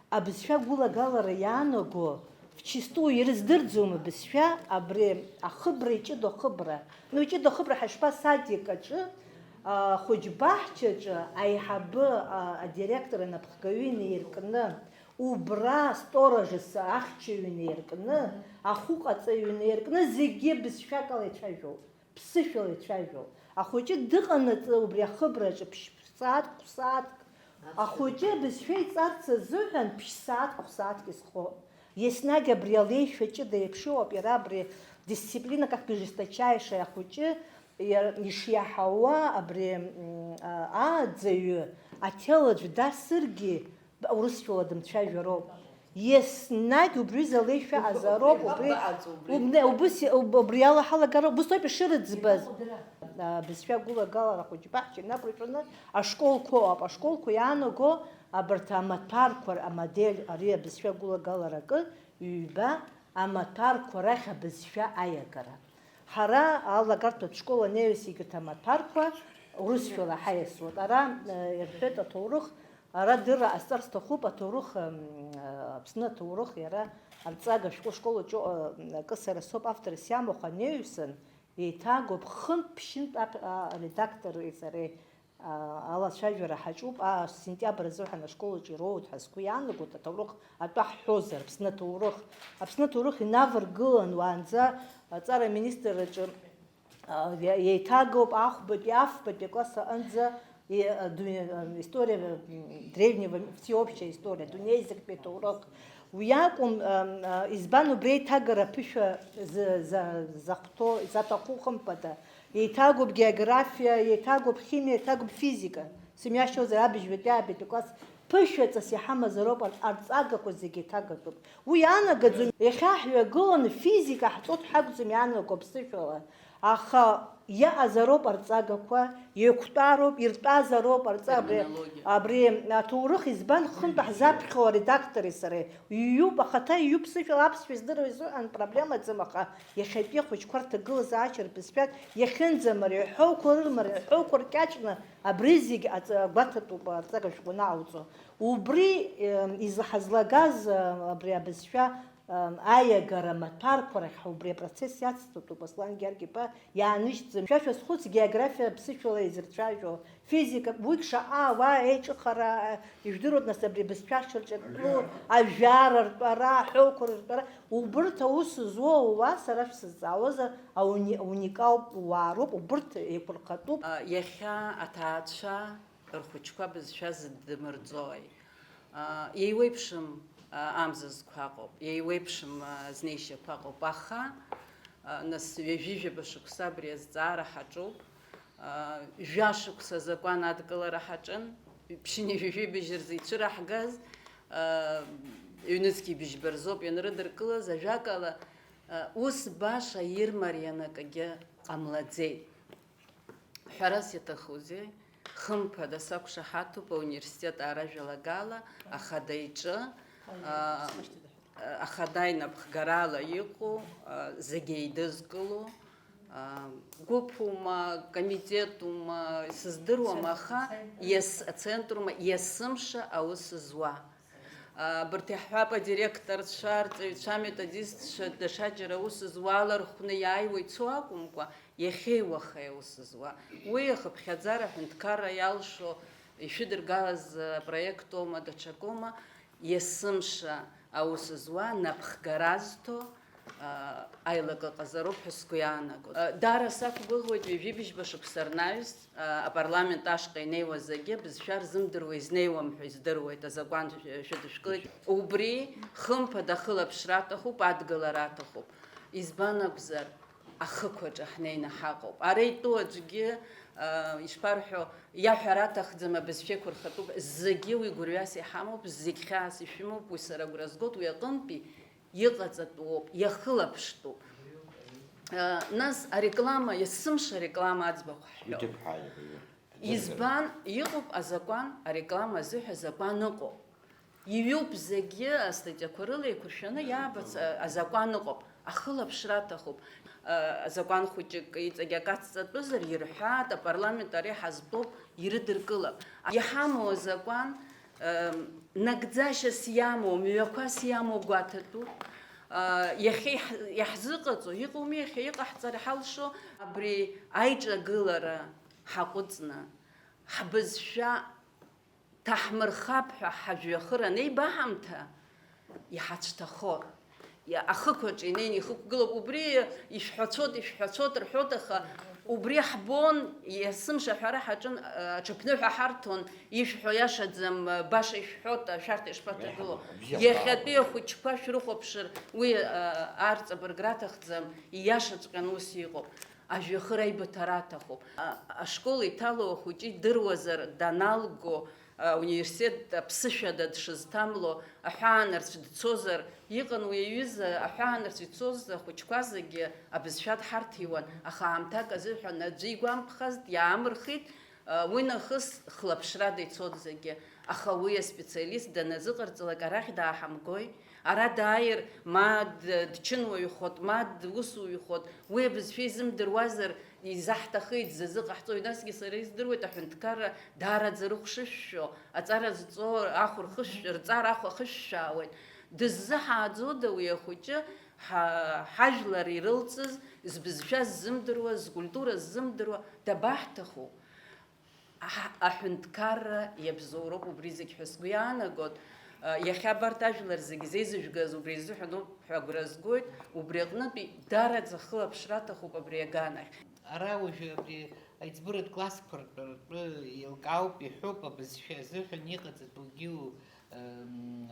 Абызшәа агәылагалара иаанаго, вчистую ирыздырӡом абызшәа, абри ахыбра, иҷыдоу ахыбра. Ну, иҷыдоу ахыбра ҳашԥа, садик аҿы, а, хәыҷбаҳчаҿы аиҳабы, а, адиректор анапхгаҩы инеиркны, убра асторожес ахьчаҩы инеиркны, ахәыҟаҵаҩы инеиркны, зегьы бызшәак ала ицәажәоуп, ԥсышәала ицәажәоуп. Ахәыҷы дыҟанаҵы убри ахыбраҿы ԥшь-, ԥшь-сааҭк, хә-сааҭк. Ахәыҷы абызшәа иҵарц азыҳәан ԥшь-сааҭк, хә-сааҭк изхоуп. Еснагь абри алеишәа ҷыда еиԥш иоуп, иара абри дисциплина, как бы жесточайшая, ахәыҷы иа-, ишиаҳауа абри, м, а-, ааӡаҩы аҭел аӡә дасыргьы, урысшәала дымцәажәароуп. Еснагь убри залеишәа азароуп, убри, уб-, убыс, уб-, убри ала ҳалагароуп, убыс ауп ишырыӡбаз. А, бызшәа гәылагалара ахәыҷбаҳча инақәыршәаны ашколқәа ыҟоуп. Ашколқәа иаанаго абарҭ амаҭәарқәа, амодель, ари абызшәа гәылагалара акы, ҩба амаҭәарқәа рахь абызшәа аиагара. Ҳара алагартәатә школ анеиҩс егьырҭ амаҭәарқәа урысшәала ҳаиасуеит. Ара, э, ирҳәеит аҭоурых, ара дырра ҟасҵар сҭахуп, аҭоурых, м, э, Аԥсны аҭоурых, иара арҵага шәҟәы школ аҿы, э, акы сара соуп авторс иамоу, аха анеиҩсан еиҭагоуп, хынтә-ԥшьынтә ап-, а, аредактори сареи. А, алацәажәара ҳаҿуп, а, сентиабр азыҳәан ашкол аҿы ироуеит ҳәа сгәы иаанагоит, аҭоурых атәы ҳҳәозар, Аԥсны аҭоурых. Аԥсны аҭоурых инаваргылан уаанӡа аҵара аминистрраҿы А, иа-, еиҭагоуп ахәбатәи, афбатәи акласс аҟынӡа, и-, а, дуи-, а, история, м, древнего, всеобщая история, дунеизыктәи аҭоурых. Уи акәым, ам, а, избан убри аиҭагара аԥышәа зы-, за-, захәҭоу, изаҭаху хымԥада? Еиҭагоуп географиа, еиҭагоуп химиа, еиҭагоуп физика. Сымҩашьозар, абыжьбатәи аабатәи класс ԥышәаҵас иҳамазароуп ар-, арҵагақәа зегьы еиҭагатәуп. Уи иаанагаӡом, иахьа ҳҩагыланы физика ҳҵоит ҳакәӡам иаанаго аԥсышәала, аха иаҟазароуп арҵагақәа, еиқәтәароуп, иртәазароуп арҵа-, абри, Терминологиа. Абри аҭоурых избан хынтә ҳзаԥхьо аредактори сареи? Иҩуп, ахаҭа иҩуп, сышәала аԥсшәа здыруа изыҳәан проблемаӡам, аха иахьатәи ахәыҷқәа рҭагылазаашьа рбызшәа иахьынӡамариоу, ҳҳәоуқәа рымариоу, ҳҳәоуқәа ркьаҿны абри зегь аҵ-, агәаҭатәуп арҵага шәҟәы анаҟауҵо. Убри, э, изы ҳазлагаз, э, абри абызшәа, э, аиагара амаҭәарқәа рахь убри апроцесс иацҵатәуп, Аслан Георги-иԥа иааныжьӡом. Шәа шәазхәыц, географиа ԥсышәала изырцәажәо, физика, уигь шаҟа ауаа еиҿыхара, э, ижәдыруеит, нас, абри абызшәа шырҿакыло, ажәара ртәара, аҳәоуқәа рыртәара, убырҭ аус зуа ауаа, сара шәсызҵаауазар, ауни-, ауникалтә уаа роуп, убырҭ еиқәырхатәуп. А, иахьа аҭаацәа рхәыҷқәа абызшәа зыддымырҵои? А, еиуеиԥшым, а, амзызқәа ыҟоуп, еиуеиԥшым, а, знеишьақәа ыҟоуп, аха, а, нас ҩажәижәаба шықәса абри азҵаара ҳаҿуп. А, жәа шықәса азакәан адкылара ҳаҿын, ԥшьынҩажәи жәибжь рзы ицәыраҳгаз, а, ҩнызқьи быжьба рзоуп ианрыдыркылаз, ажәакала, а, ус баша ирмариан акгьы ҟамлаӡеит. Ҳәарас иаҭахузеи, хымԥада сақәшаҳаҭуп ауниверситет ааражәалагала ахада иҿы, а, ахада инапхгарала иҟоу, а, зегьы еидызкыло, а, гәыԥума, комитетума, сыздыруам, аха ес-, ацентрума, есымша аус зуа. А, абарҭ иаҳҳәап, адиректорцәа, арҵаҩцәа, аметодистцәа, даҽаџьара аус зуала рхәны иааиуа ицо акәымкәа, иахьеи уахеи аус зуа. Уи ахыԥхьаӡара аҳәынҭқарра иалшо, ишәыдыргалаз апроектома, даҽакома, есымша аус зуа, напхгара азҭо, а, аилакы ҟазароуп ҳәа сгәы иаанагоит. А, даара сақәгәыӷуеит, ҩажәи быжьба шықәса рнаҩс, а, апарламент ашҟа инеиуа зегьы бызшәа рзымдыруа изнеиуам ҳәа издыруеит, азакәан шәыдышәкылеит. Убри хымԥада ахылаԥшра аҭахуп, адгылара аҭахуп. Избан акәзар, ахықәаҿы ҳнеины ҳаҟоуп. Ара итәу аӡәгьы, а, ишԥарҳәо, иаҳәара аҭахӡам, абызшәа еиқәырхатәуп, зегьы уи гәырҩас иҳамоуп, зегь хьаас ишәымоуп, уи сара агәра згоит, уи аҟынтәи иҟаҵатәуоуп, иахылаԥштәуп. А, нас ареклама, есымша ареклама аӡбахә ҳҳәоит. Иҭыԥҳаиа, аиеи. Избан, иҟоуп азакәан, ареклама азыҳәа азакәан ыҟоуп. Иҩуп зегьы астатиақәа рыла еиқәыршәаны иаабац, а, азакәан ыҟоуп. Ахылаԥшра аҭахуп. А, азакәан хәыҷык иҵегь акы ацҵатәызар, ирҳәаат, апарламент ари ҳазтәоуп, ирыдыркылап. Иҳамоу азакәан, ам, нагӡашьас иамоу, мҩақәас иамоу гәаҭатәуп. А, иахьа иаҳ-, иаҳзыҟаҵо, иҟоуми иахьа иҟаҳҵар ҳалшо, абри аиҿагылара ҳаҟәыҵны, ҳбызшәа ҭаҳмырхап ҳәа ҳажәҩахыр анеибаҳамҭа, иҳацәҭахо, иа-, ахықәаҿы инеины ихықәгылоуп, убри ишәҳәацәоит, ишәҳәацәоит рҳәоит, аха убри ҳбон, есымша аҳәара ҳаҿын, а, аҽыԥныҳәа ҳарҭон, ишәҳәо иашаӡам, а, баша ишәҳәоит, а, шәарҭ ишԥаҭагылоу? Иаҳа-, бзиа. Иахьатәи ахәыҷқәа шәрыхәаԥшыр, уи, а, арҵабыргра аҭахӡам, ииашаҵәҟьаны ус иҟоуп. Ажәҩахыр аибыҭара аҭахуп. А, ашкол иҭало ахәыҷы идыруазар, даналго, а, университет аԥсышәада дшызҭамло, аҳәаанырцә дцозар, иҟан уи аҩыза, аҳәаанырцә ицоз ахәыҷқәа зегьы абызшәа дҳарҭиуан, аха аамҭак азыҳәан аӡәы игәамԥхазт, иаамырхит, а, уи нахыс хылаԥшрада ицот зегьы, аха уи аспециалист даназыҟарҵалак арахь дааҳамгои? Ара дааир, ма д-, дчынуаҩхот, ма дусуҩхот, уи абызшәа изымдыруазар, изаҳҭахи, дзазыҟаҳҵои? Насгьы сара издыруеит, аҳәынҭқарра даараӡа рыхә шышәшәо, аҵара зҵо ахә рхышәшәа-, рҵара ахә ахышәшәаауеит. Дыззыҳааӡода уи ахәыҷы, ҳа-, ҳажәлар ирылҵыз, збызшәа ззымдыруа, зкультура ззымдыруа, дабаҳҭаху? Аҳ-, аҳәынҭқарра иабзоуроуп убри зегь ҳәа сгәы иаанагоит. Иахьа абарҭ ажәлар зегь зеизыжәгаз убри азыҳәаноуп ҳәа агәра згоит, убри аҟнытәи дараӡа хылаԥшра аҭахуп абри аганахь. Ара уажәы абри аиҵбыратә классқәа ртәы еилкаауп, иҳәоуп абызшәа азыҳәан иҟаҵатәугьы, м,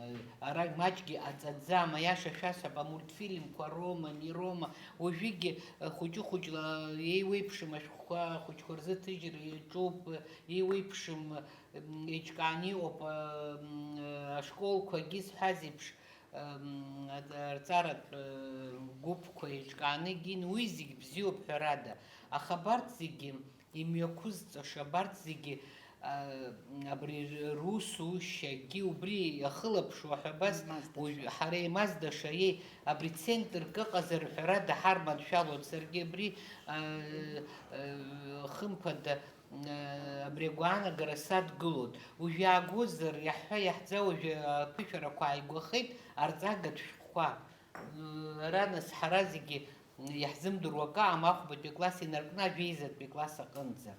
ара маҷгьы аҵаӡам, аиаша шәасҳәап, амультфильмқәа роума, не роума, уажәыгьы, э, хәыҷы-хәыҷла еиуеиԥшым ашәҟәқәа ахәыҷқәа рзы ҭыжьра иаҿуп, еиуеиԥшым, м, еиҿкааны иҟоуп, э, м, ашколқәагьы, исҳәаз еиԥш, м, аҵ-, арҵаратә, э, гәыԥқәа еиҿкааны егьин, уи зегь бзиоуп, ҳәарада. Аха абарҭ зегьы имҩақәызҵаша, абарҭ зегьы, а, абри русушьагьы убри иахылаԥшуа ҳәа абас Имаздаша. Уажә ҳара имаздаша, еи, абри центрк ыҟазар, ҳәарада, ҳарманшәалоит. Саргьы абри, а, а, хымԥада, а, абри агәаанагара садгылоит. Уажә иаагозар, иаҳҳәа-иаҳӡа уажәы аԥышәарақәа ааигәахеит, арҵагатә шәҟәқәа. Ара нас ҳара зегьы иаҳзымдыруа акы аам, ахәбатәи акласс инаркны ажәеизатәи акласс аҟынӡа.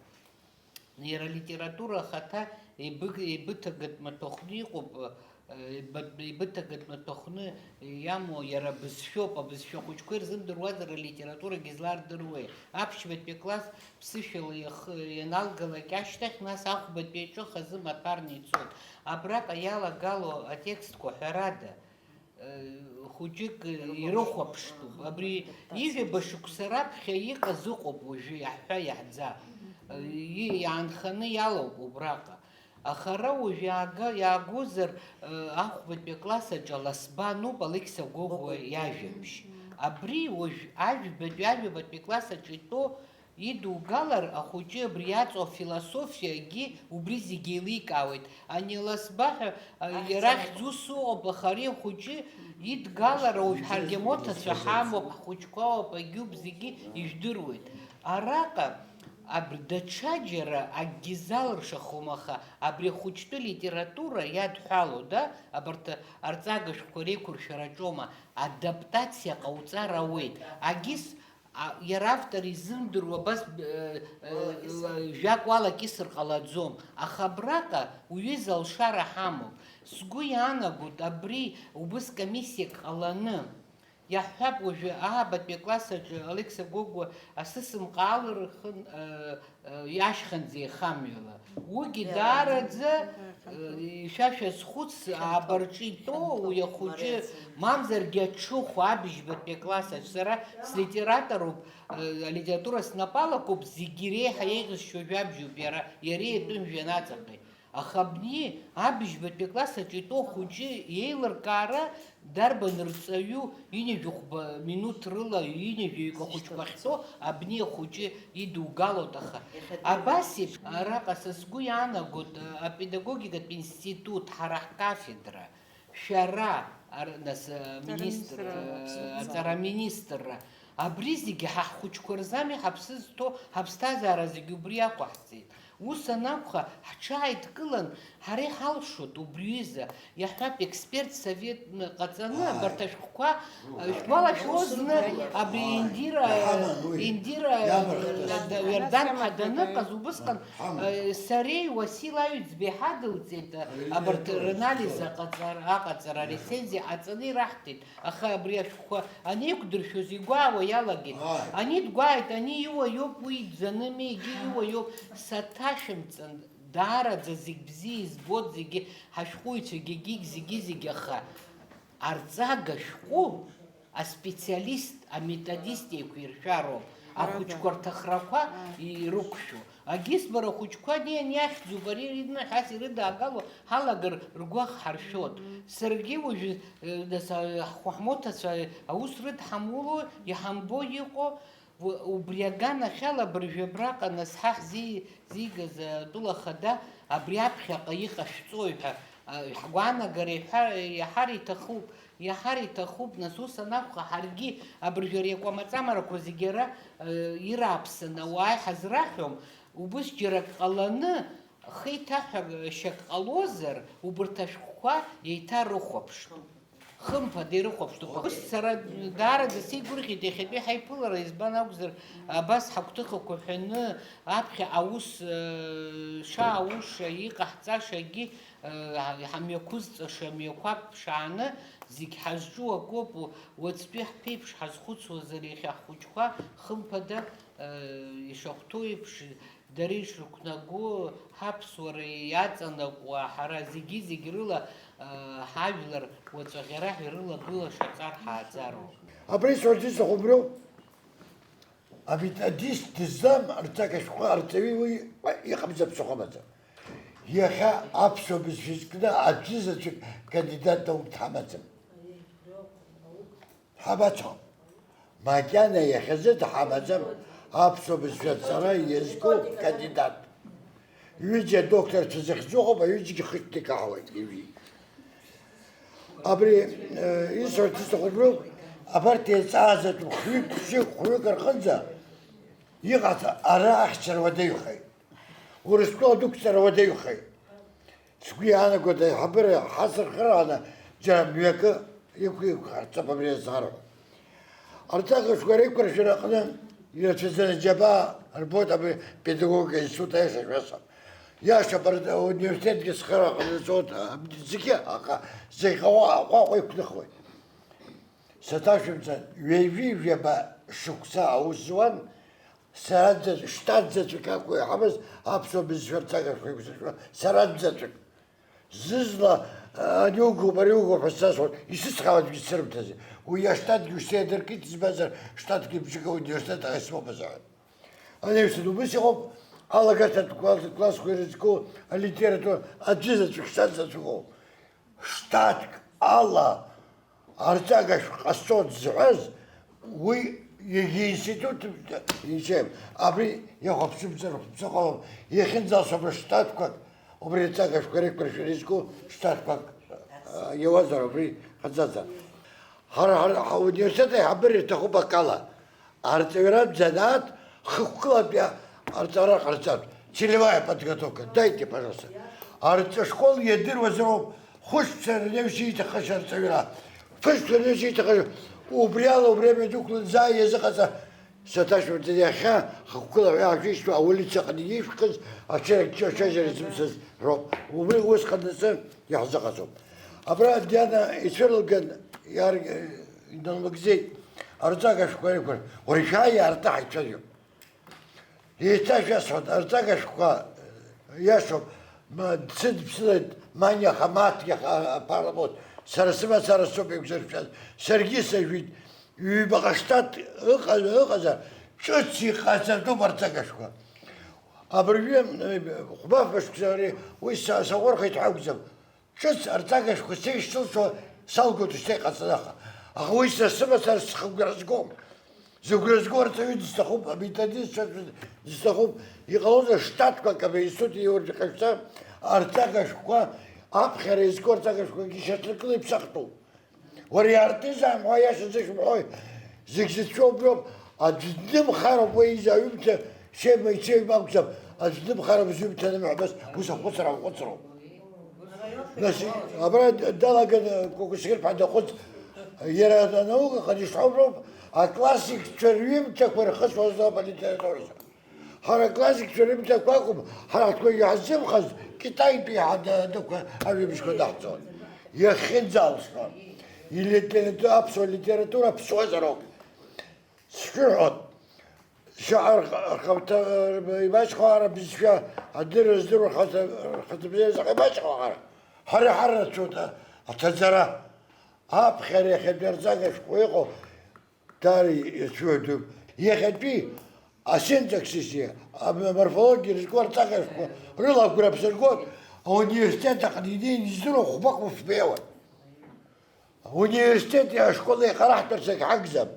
Иара алитература ахаҭа еибы-, еибыҭагатә маҭәахәны иҟоуп, э, еибыҭ-, еибыҭагатә маҭәахәны иамоу иара абызшәоуп, абызшәа хәыҷқәа ирзымдыруазар алитературагьы злардыруеи? Аԥшьбатәи акласс ԥсышәала иах-, ианалгалак ашьҭахь, нас ахәбатәи аҿы хазы маҭәарны ицоит. Абраҟа иалагало атекстқәа, ҳәарада, хәыҷык ирыхәаԥштәуп. Абри ижәаба шықәса раԥхьа иҟаз ыҟоуп уажәы иаҳҳәа иаҳӡа. И-, иаанханы иалоуп убраҟа. Аха ара уажә иаага-, иаагозар, ахәбатәи акласс аҿы аласба ануп Алықьса Гогәуа иажәабжь. Абри уажә ажәбатәи, ажәабатәи акласс аҿы итәоу идугалар, ахәыҷы абри иаҵоу афилософиагьы убри зегьы еиликаауеит. Ани ласба ҳәа, а, иара ахьӡ ус ыҟоуп, аха ари ахәыҷы идгалар, уажә ҳаргьы амоҭацәа ҳамоуп, ҳхәыҷқәа ауп, агьуб зегьы ижәдыруеит. Араҟа абри даҽаџьара акгьы залыршахом, аха абри ахәыҷтәы литература иадҳәалода, абарҭ арҵага шәҟәқәа реиқәыршәараҿома адаптациа ҟауҵар ауеит. Агьыс А, иара автор изымдыруа абас, э, э, Уалакьысыр. Ла-, жәак уалакьысыр ҟалаӡом, аха абраҟа уҩыза алшара ҳамоуп. Сгәы иаанагоит, абри убыс комиссиак ҟаланы, иаҳҳәап, уажәы аабатәи акласс аҿы Алықьса Гогәуа асысымҟа алырхын, э, э, иашьханӡа еихамҩала. Уигьы Иара даараӡа, иара э, ишәа шәазхәыц, Хьанҭоуп. Аабарҿы итәоу Хьанҭоуп, уи ахәыҷы, мраҵан. Мамзаргьы аҽыхәа абыжьбатәи акласс аҿы. Сара слитератор ауп, э, алитература снапы алакуп, зегьы реиҳа еиӷьысшьо жәабжьуп иара, иара итәым жәҩан аҵаҟа. Аха абни абыжьбатәи акласс аҿы итәоу ахәыҷы иеилыркаара дарбан рҵаҩу, ҩынҩажәи хәба минуҭ рыла ҩынҩажәаҩык ахәыҷқәа ахьтәоу абни ахәыҷы идугалоит, аха иахьатәи абас еиԥш, араҟа са сгәы иаанагоит, апедагогикатә институт, ҳара ҳкафедра, шәара, ар-, нас, аминистр, Аҵара министрра. Аҵара министрра, абри зегьы ҳа ҳхәыҷқәа рзами ҳаԥсы зҭоу, ҳаԥсҭазаара зегьы убри иақәаҳҵеит. Ус анакәха, ҳҽааидкылан, ҳара иҳалшоит убри ҩыза, иаҳҳәап, експерт совет ҟаҵаны, ааи, абарҭ ашәҟәқәа, ааи, шәгәалашәозны, абри, ааи, Индира, иаҳаман уи, Индира, иабарҭахаз. Иордан-ԥҳа даныҟаз, убысҟан, ҳаман, э, сареи Уасил Аҩӡбеи ҳадылҵеит, э, абарҭ рынанализ аҟаҵара, аҟаҵара, арецензиа ҟаҵаны ираҳҭеит. Аха абри ашәҟәқәа анеиқәдыршәоз игәаауа иалагеит. Ааи. Ани дгәааит, ани иуаҩуп, уи иӡаными, егьи иуаҩуп. Саҭашәымҵан, даараӡа зегь бзиа избоит, зегьы ҳашәҟәыҩҩцәагьы, егьигь зегьы-зегьы, аха арҵага шәҟәы аспециалист, аметодист еиқәиршәароуп. Ҳәарада. Ахәыҷқәа рҭахрақәа, ааи, ирықәшәо. Агьыс бара ахәыҷқәа ани, ани ахьӡуп, ари, ари, ҳәа ирыдаагало ҳалагар ргәы ахҳаршәоит. Мгм. Саргьы уажәы, э, нас, а, ҳхәмоҭацәа аус рыдҳамуло, иҳамбо иҟоу, у-, убри аганахьала абыржәы абраҟа нас ҳа ҳзи-, зигаз атәыла хада абри аԥхьаҟа иҟашәҵои ҳәа, а, ҳгәаанагара иҳәа-, иаҳар иҭахуп, иаҳар иҭахуп, нас ус анакәха, ҳаргьы абыржәы ари акәамаҵамарақәа зегьы ара, э, ирааԥсаны ауаа иҳазраҳәом, Убыс џьара ак ҟаланы, хеиҭаҳәашьак ҟалозар, убарҭ ашәҟәқәа еиҭарыхәаԥшп. Хымԥада ирыхәаԥшуа. Ус сара даараӡа сеигәырӷьеит иахьатәи ҳаиԥылара, избан акәзар, абас ҳагәҭыхақәа ҳәаны, аԥхьа аус, э, шааушагьы, иҟаҳҵашагьы, э, ҳамҩақәызҵаша мҩақәак ԥшааны, зегь ҳазҿу акоуп, уаҵәтәи ҳԥеиԥш ҳазхәыцуазар иахьа ҳхәыҷқәа, хымԥада, э, ишахәҭоу еиԥш, дара ишрықәнаго, ҳаԥсуара иаҵанакуа, ҳара зегьы-зегь рыла, ҳажәлар уаҵәаӷьараҳәа ирылагылаша ҵар ҳааӡароуп. Абри сҳәарц исҭаху убриоуп, аметодист дызлам арҵага шәҟәы арҵаҩы уи иҟамзар ԥсыхәа амаӡам. Иахьа аԥсуа бызшәа зкны аӡәы заҵәык кандидат наук дҳамаӡам. Ҳабацо? Макьана иахьазы дҳамаӡам аԥсуа бызшәа аҵара иазку кандидат. Ҩыџьа адокторцәа зыхьӡу ыҟоуп, аҩыџьагьы хышәҭ икаҳауеит, ижәит. Абри, э, исҳәарц исҭаху убриоуп, абарҭ еиҵаазатәу хҩык, хәшьык, хәҩык рҟынӡа иҟаҵа ара ахьчара уадаҩхеит. Урыстәыла дықәҵара уадаҩхеит. Сгәы иаанагоит, аиҳабыра ҳацырхырааны џьара мҩакы иқәихырцап абри азҵаарақәа. Арҵага шәҟәқәа реиқәыршәара аҟны ирацәаӡаны џьабаа рбоит абри педагогика институт аиаша шәасҳәап. Иашоуп, ар-, ауниверситетгьы схы аҟанаҵоит, абни зегьы, аха зегь ҟаҟа-, ҟәаҟәа иқәныхуеит. Саҭашәымҵан, ҩажәи жәаба шықәса аус зуан, сара дзаҵә-, штат заҵәык акәу иаҳамаз аԥсуа бызшәа арҵага шәҟәқәа еиқәзыршәо, сара дзаҵәык. Зызла, а, ани угоуп, ари угоуп ҳәа сасҳәон, исыцхраауан аӡәгьы дсырымҭаӡеит. Уи аштатгьы ушьҭа иадыркит, избанзар, штатгьы бжьык ауниверситет аҟа исымамызт ҳәа. Анаҩсан убыс иҟоуп, алагарҭатә класс-, классқәа ирызку алитература аӡәы заҵәык, штат заҵәык ауп. Штатк ала арҵага шәҟәы ҟасҵоит зҳәаз, уи егьи институт, инсем, абри иахәаԥшымҵар ԥсыхәа алам, иахьынӡалсуа абра штатқәак, убри арҵага шәҟәқәа реиқәыршәара изку штатқәак, а, иауазар, убри ҟаҵазар. Ҳара, ҳара, ҳауниверситет аиҳабыра иҭахуп акала. Арҵаҩратә занааҭ хықәкылатәи арҵара ҟарҵартә, целевая подготовка, дайте, пожалуйста. Арҵаҩ школ иадыруазароуп, хәышықәса рнеиуа иҭахыша арҵаҩра, ԥышәқәа рнеиуа иҭахыша, убри ала убри амҩа дықәлан заа иазыҟаҵа, саҭашәарҭа иахьа хықәкыла ҳәа ишәышьҭоу аулица аҟны ишәхыз, ачара-, ачараҿы изымцаз роуп. Убри усҟан азы иаҳзыҟаҵом. Абра Диана ицәырылган, иар-, иналмыгӡеит. Арҵага шәҟәқәа реиқәыршәара, уара шәааи, арҵаҳа ицәажәап. Еиҭашәасҳәоит, арҵага шәҟәқәа, иашоуп, ма-, дсыдыԥсылеит Маниа Хамаҭгьы аха-, апарламент, сара сымацара соуп еиқәзыршәаз, саргьы сажәит, ҩбаҟа штат ыҟа-, ыҟазар, ҿыц иҟаҵатәуп арҵага шәҟәқәа. Абыржәы, э, хәба-фба шықәса ари, уи са-, саҟәырхит ҳәа акәӡам. Ҿыц арҵага шәҟәқәа сеишьҭылшо салгоит ушьҭа иҟаҵаны, аха, аха уи са сымацара схы агәра згом. Зыгәра зго арҵаҩы дысҭахуп, аметодист дысҭахуп, иҟалозар штатқәак абри аинститут иурҭахьшәа арҵага шәҟәқәа, аԥхьара иазку арҵага шәҟәқәагьы шьаҭаркыла иԥсахтәуп. Уара иаартызаам ҳәа иашаӡа шәымҳәои? Зегь зыцәшәо убриоуп. Аӡә днымхароуп уи изы аҩымҭа шеибма ицеиуам акәӡам, аӡә днымхароуп зҩымҭа анымҳәа, абас ус ахәыцра ахәыцроуп. Нас, абра далаган Кәакәсқьыр-ԥҳа дахәыц, иара анаука аҟны ишҳәо уброуп, аклассикцәа рҩымҭақәа ирхысуазароуп алитературазы. Ҳара аклассикцәа рымҭақәа акәым, ҳара ҳтәқәа иаҳзымхаз, Китаитәи ҳадақәа ажәабжьқәа даҳҵон. Иахьынӡалсуа, илитерату-, аԥсуа литература ԥсуазароуп. Сшәыҳәоит, шьаҟа рхаҭа, ибашьхәара бызшәа адырра здыруа рхаҭа, рхаҭабзиа заҟа ибашьхәара. Ҳара ҳаррацәоуп аҭаҵара. Аԥхьара иахьатәи арҵага шәҟәы иҟоу Даара ицәгьоуп. Иахьатәи асинтаксиси аморфологиеи ирызку арҵага шәҟәқәа рыла агәра бсыргоит, ауниверситет аҟны инеины издыруа хәбак уфбеиауан. Ауниверситети ашколи еиҟараҳтәырц егьҳагӡам.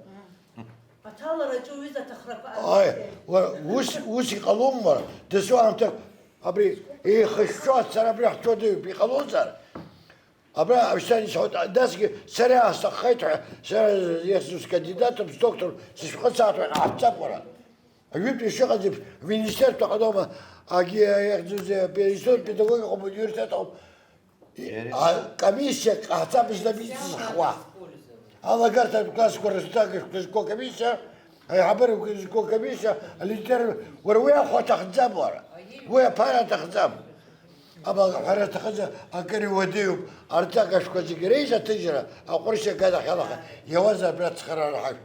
Аҭалараҿы уҩыза аҭахрақәа Аи, ҟарҵеит. Уара, ус, ус иҟалом, уара, дасу аамҭак абри еихышәшәо ацара абри ҳцоит, иҟалозар? Абра Аԥсны исҳәоит, насгьы сара иаасҭаххеит ҳәа, сара иахьӡу скандидатуп, сдоктор, сышәҟәы саҭәа ҟаҳҵап уара. Ажәытә ишыҟаз еиԥш, аминистерство аҟноума, агьи иахьӡузеи, институт педагогикаҟоума, университет ауп. Акомиссиа ҟаҳҵап знапы иҵызхуа. Алагарҭатә классқәа рызҵага шәкы зқәу акомиссиа, аиҳабыра шәкы зқәу акомиссиа, алитература, уара уи ахәа аҭахӡам уара. Уи аԥара аҭахӡам. Амала ҳәара аҭахызар, акыр иуадаҩуп, арҵага шәкы зегьы реизаҭыжьра аҟәыршьа аганахьалаха, иауазар абра ацхыраара ҳашә.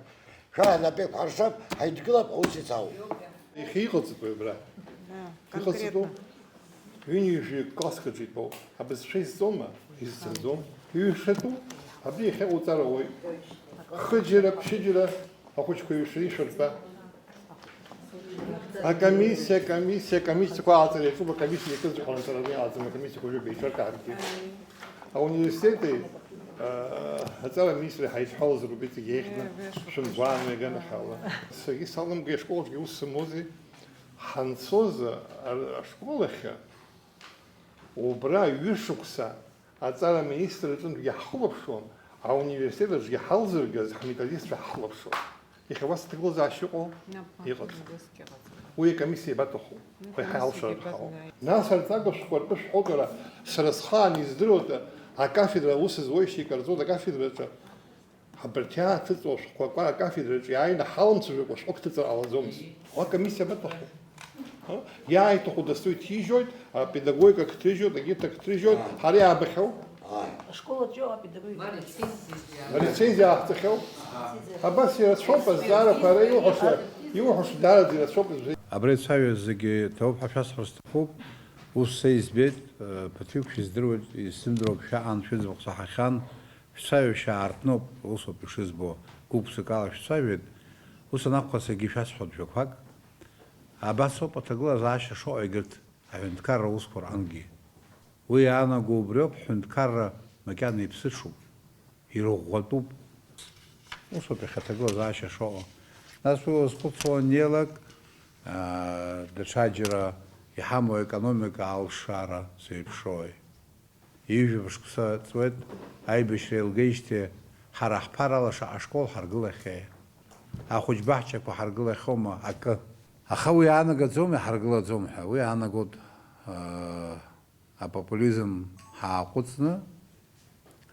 Шәаа, напеиқәҳаршап, ҳаидгылап, аус ицаауп. Иахьа иҟаҵатәуи абра? Да, иҟаҵатәу конкретно. Ҩынҩажәи класск аҿы итәоу абызшәа изҵома? Изҵаӡом. Ҩышатәу абри иахьа уҵара уоит. Хыџьара, ԥшьыџьара ахәыҷқәа ҩышәа ишәыртәа. Акомиссиа, акомиссиа, акомиссиақәа ааҵара иаҿуп, акомиссиа иакызаҵәҟьа анҵара иҟаҵам, акомиссиақәа жәаба еиҿыркааргьы. Ауниверситети, аа, аҵара аминистри ҳаидҳәалазароуп иҵегь еиӷьны, шәымгәааны иаганахьала. Саргьы салымгеи ашколаҿгьы ус сымоузеи, ҳанцоз ар-, ашкол ахьы, убра ҩышықәса аҵара аминистр аҿынтәгьы ҳхылаԥшуан, ауниверситет аҿгьы ҳалзыргаз ҳметодистцәа ҳхылаԥшуан. Иахьа уа сҭагылазаашьа ыҟоу? Иҟаӡам. Уи акомиссиа иабаҭаху? Уи ҳаиалшаратә ҳауп. Нас арҵага шәҟәы ртәы шәҳәоуҵара, сара схаан издыруада, акафедра аус зуеишьа икарҵоит акафедраҿы. Абарҭ иааҭыҵуа шәҟәқәа акафедраҿы иааины ҳалымцәажәакәа шәҟәык ҭыҵыр ҟалаӡомызт. Уа акомиссиа абаҭаху? Ҳа? Иааиҭаху дасу иҭижьоит, апедагогика кҭыжьуит, егьырҭ акҭыжьуит, ҳара иаабахьоу? Ашкол аҿы иоуа апедагогика. Арецензиа аахҵахьоу? Абас ирацәоуп азҵаарақәа, ара иуҳәаша, иуҳәаша даараӡа ирацәоуп. Абра ицәажәоз зегьы ҭабуп ҳәа шәасҳәар сҭахуп. Ус са избеит, ԥыҭҩык шәыздыруеит, исзымдыруа ԥшьа аан шәыӡбахә саҳахьан, шәцәажәашьа аартноуп, усоуп ишызбо, гәык-ԥсыкала шәцәажәеит. Ус анакәха, саргьы шәасҳәоит жәақәак. Абас ауп аҭагылазаашьа шыҟоу егьырҭ аҳәынҭқарра аусқәа рҟынгьы. Уи иаанаго убриоуп, ҳҳәынҭқарра макьана иԥсыҽуп, ирӷәӷәатәуп. Усоуп иахьа аҭагылазаашьа шыҟоу. Нас уи уазхәыцуа уаннеилак, аа, даҽаџьара иҳамоу аекономика алшара зеиԥшрои? Ҩажәа шықәса ҵуеит аибашьра еилгеижьҭеи ҳара ҳԥарала шаҟа школ ҳаргылахьеи? Ахәыҷ баҳчақәа ҳаргылахьоума акы? Аха уи иаанагаӡом, иҳаргылаӡом ҳәа, уи иаанагоит, аа, апопулизм ҳааҟәыҵны,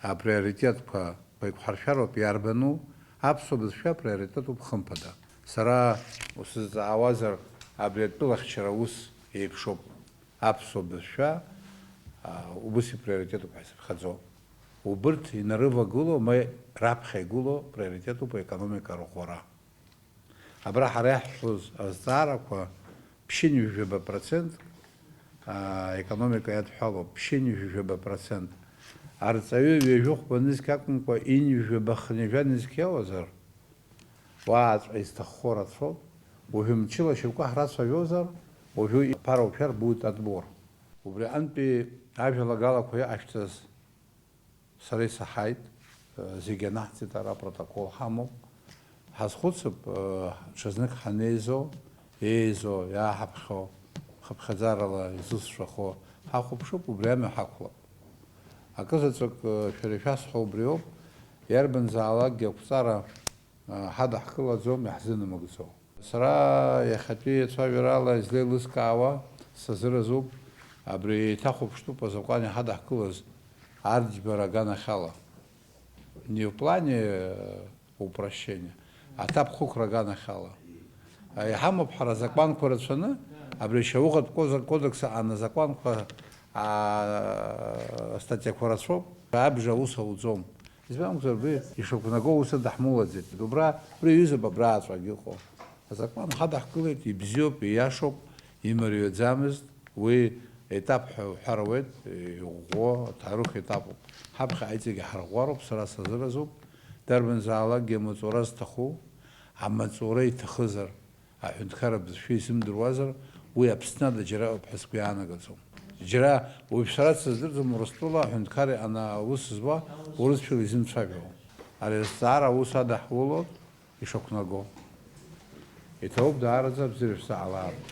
априоритетқәа еиқәҳаршәароуп иарбану, аԥсуа бызшәа априоритетуп хымԥада. Сара усызҵаауазар, абри атәылахьчара ус еиԥшуп. Аԥсуа бызшәа, аа, убыс иприоритетуп ҳәа исыԥхьаӡо. Убырҭ инарывагыло, ма раԥхьа игыло приоритетуп аекономика арӷәӷәара. Абра ҳара иаҳҳәоз азҵаарақәа ԥшьынҩажәаба процент, аа, аекономика иадҳәалоуп, ԥшьынҩажәаба процент. Арҵаҩы ҩажәи хәба нызқь акәымкәа, ҩынҩажәаба хынҩажәа нызқь иауазар, уааҵәҟьа изҭаххо рацәоуп, уажәы мчыла шьоукы ҳрацәажәозар, уажәы иԥара уқәшәар будет отбор. Убри аҟынтәи ажәалагалақәа иҟашәҵаз сара исаҳаит, зегь анаҳҵеит, ара апротокол ҳамоуп. Ҳазхәыцып, ҽазнык ҳанеизо, еизо, иааҳаԥхьо, хыԥхьаӡарала изусшәахо ҳахәаԥшып, убри амҩа ҳақәлап. Акызаҵәык шәара ишәасҳәо убриоуп, иарбанзаалакгьы ақәҵара ҳадаҳкылаӡом, иаҳзынамыгӡо. Сара иахьатәи ацәажәарала излеилыскаауа сазыразуп, абри еиҭахәаԥштәуп азакәан иҳадаҳкылаз арӡбара аганахьала. Не в плане, э, упрощения, аҭакԥхықәра аганахьала. Иҳамоуп ҳара азакәанқәа рацәаны, абри ашьауӷатә кодекс аан азакәанқәа, аа, астатиақәа рацәоуп, абжа аус ауӡом. Избан акәзар, уи ишақәнаго ус даҳмоулаӡеит. Убра, убри аҩызоуп абрааҵәҟьагь ыҟоу. Азакәан ҳадаҳкылеит, ибзиоуп, ииашоуп, имариаӡамызт, уи етап ҳәа уҳәар ауеит, иӷәӷәоу аҭоурых етапуп. Ҳаԥхьа иҵегьы ҳарӷәӷәароуп, сара сазыразуп, дарбанзаалакгьы амаҵура зҭаху, амаҵура иҭахызар, аҳәынҭқарра бызшәа изымдыруазар, уи Аԥсны ада џьара ыҟоуп ҳәа сгәы иаанагаӡом. Џьара уажә сара дсыздырӡом Урыстәыла аҳәынҭқарра ана аус зуа урысшәала изымцәажәо. Ари азҵаара аус адаҳулоит ишақәнаго. Иҭабуп, даараӡа абзиара шәзаҳалаароуп.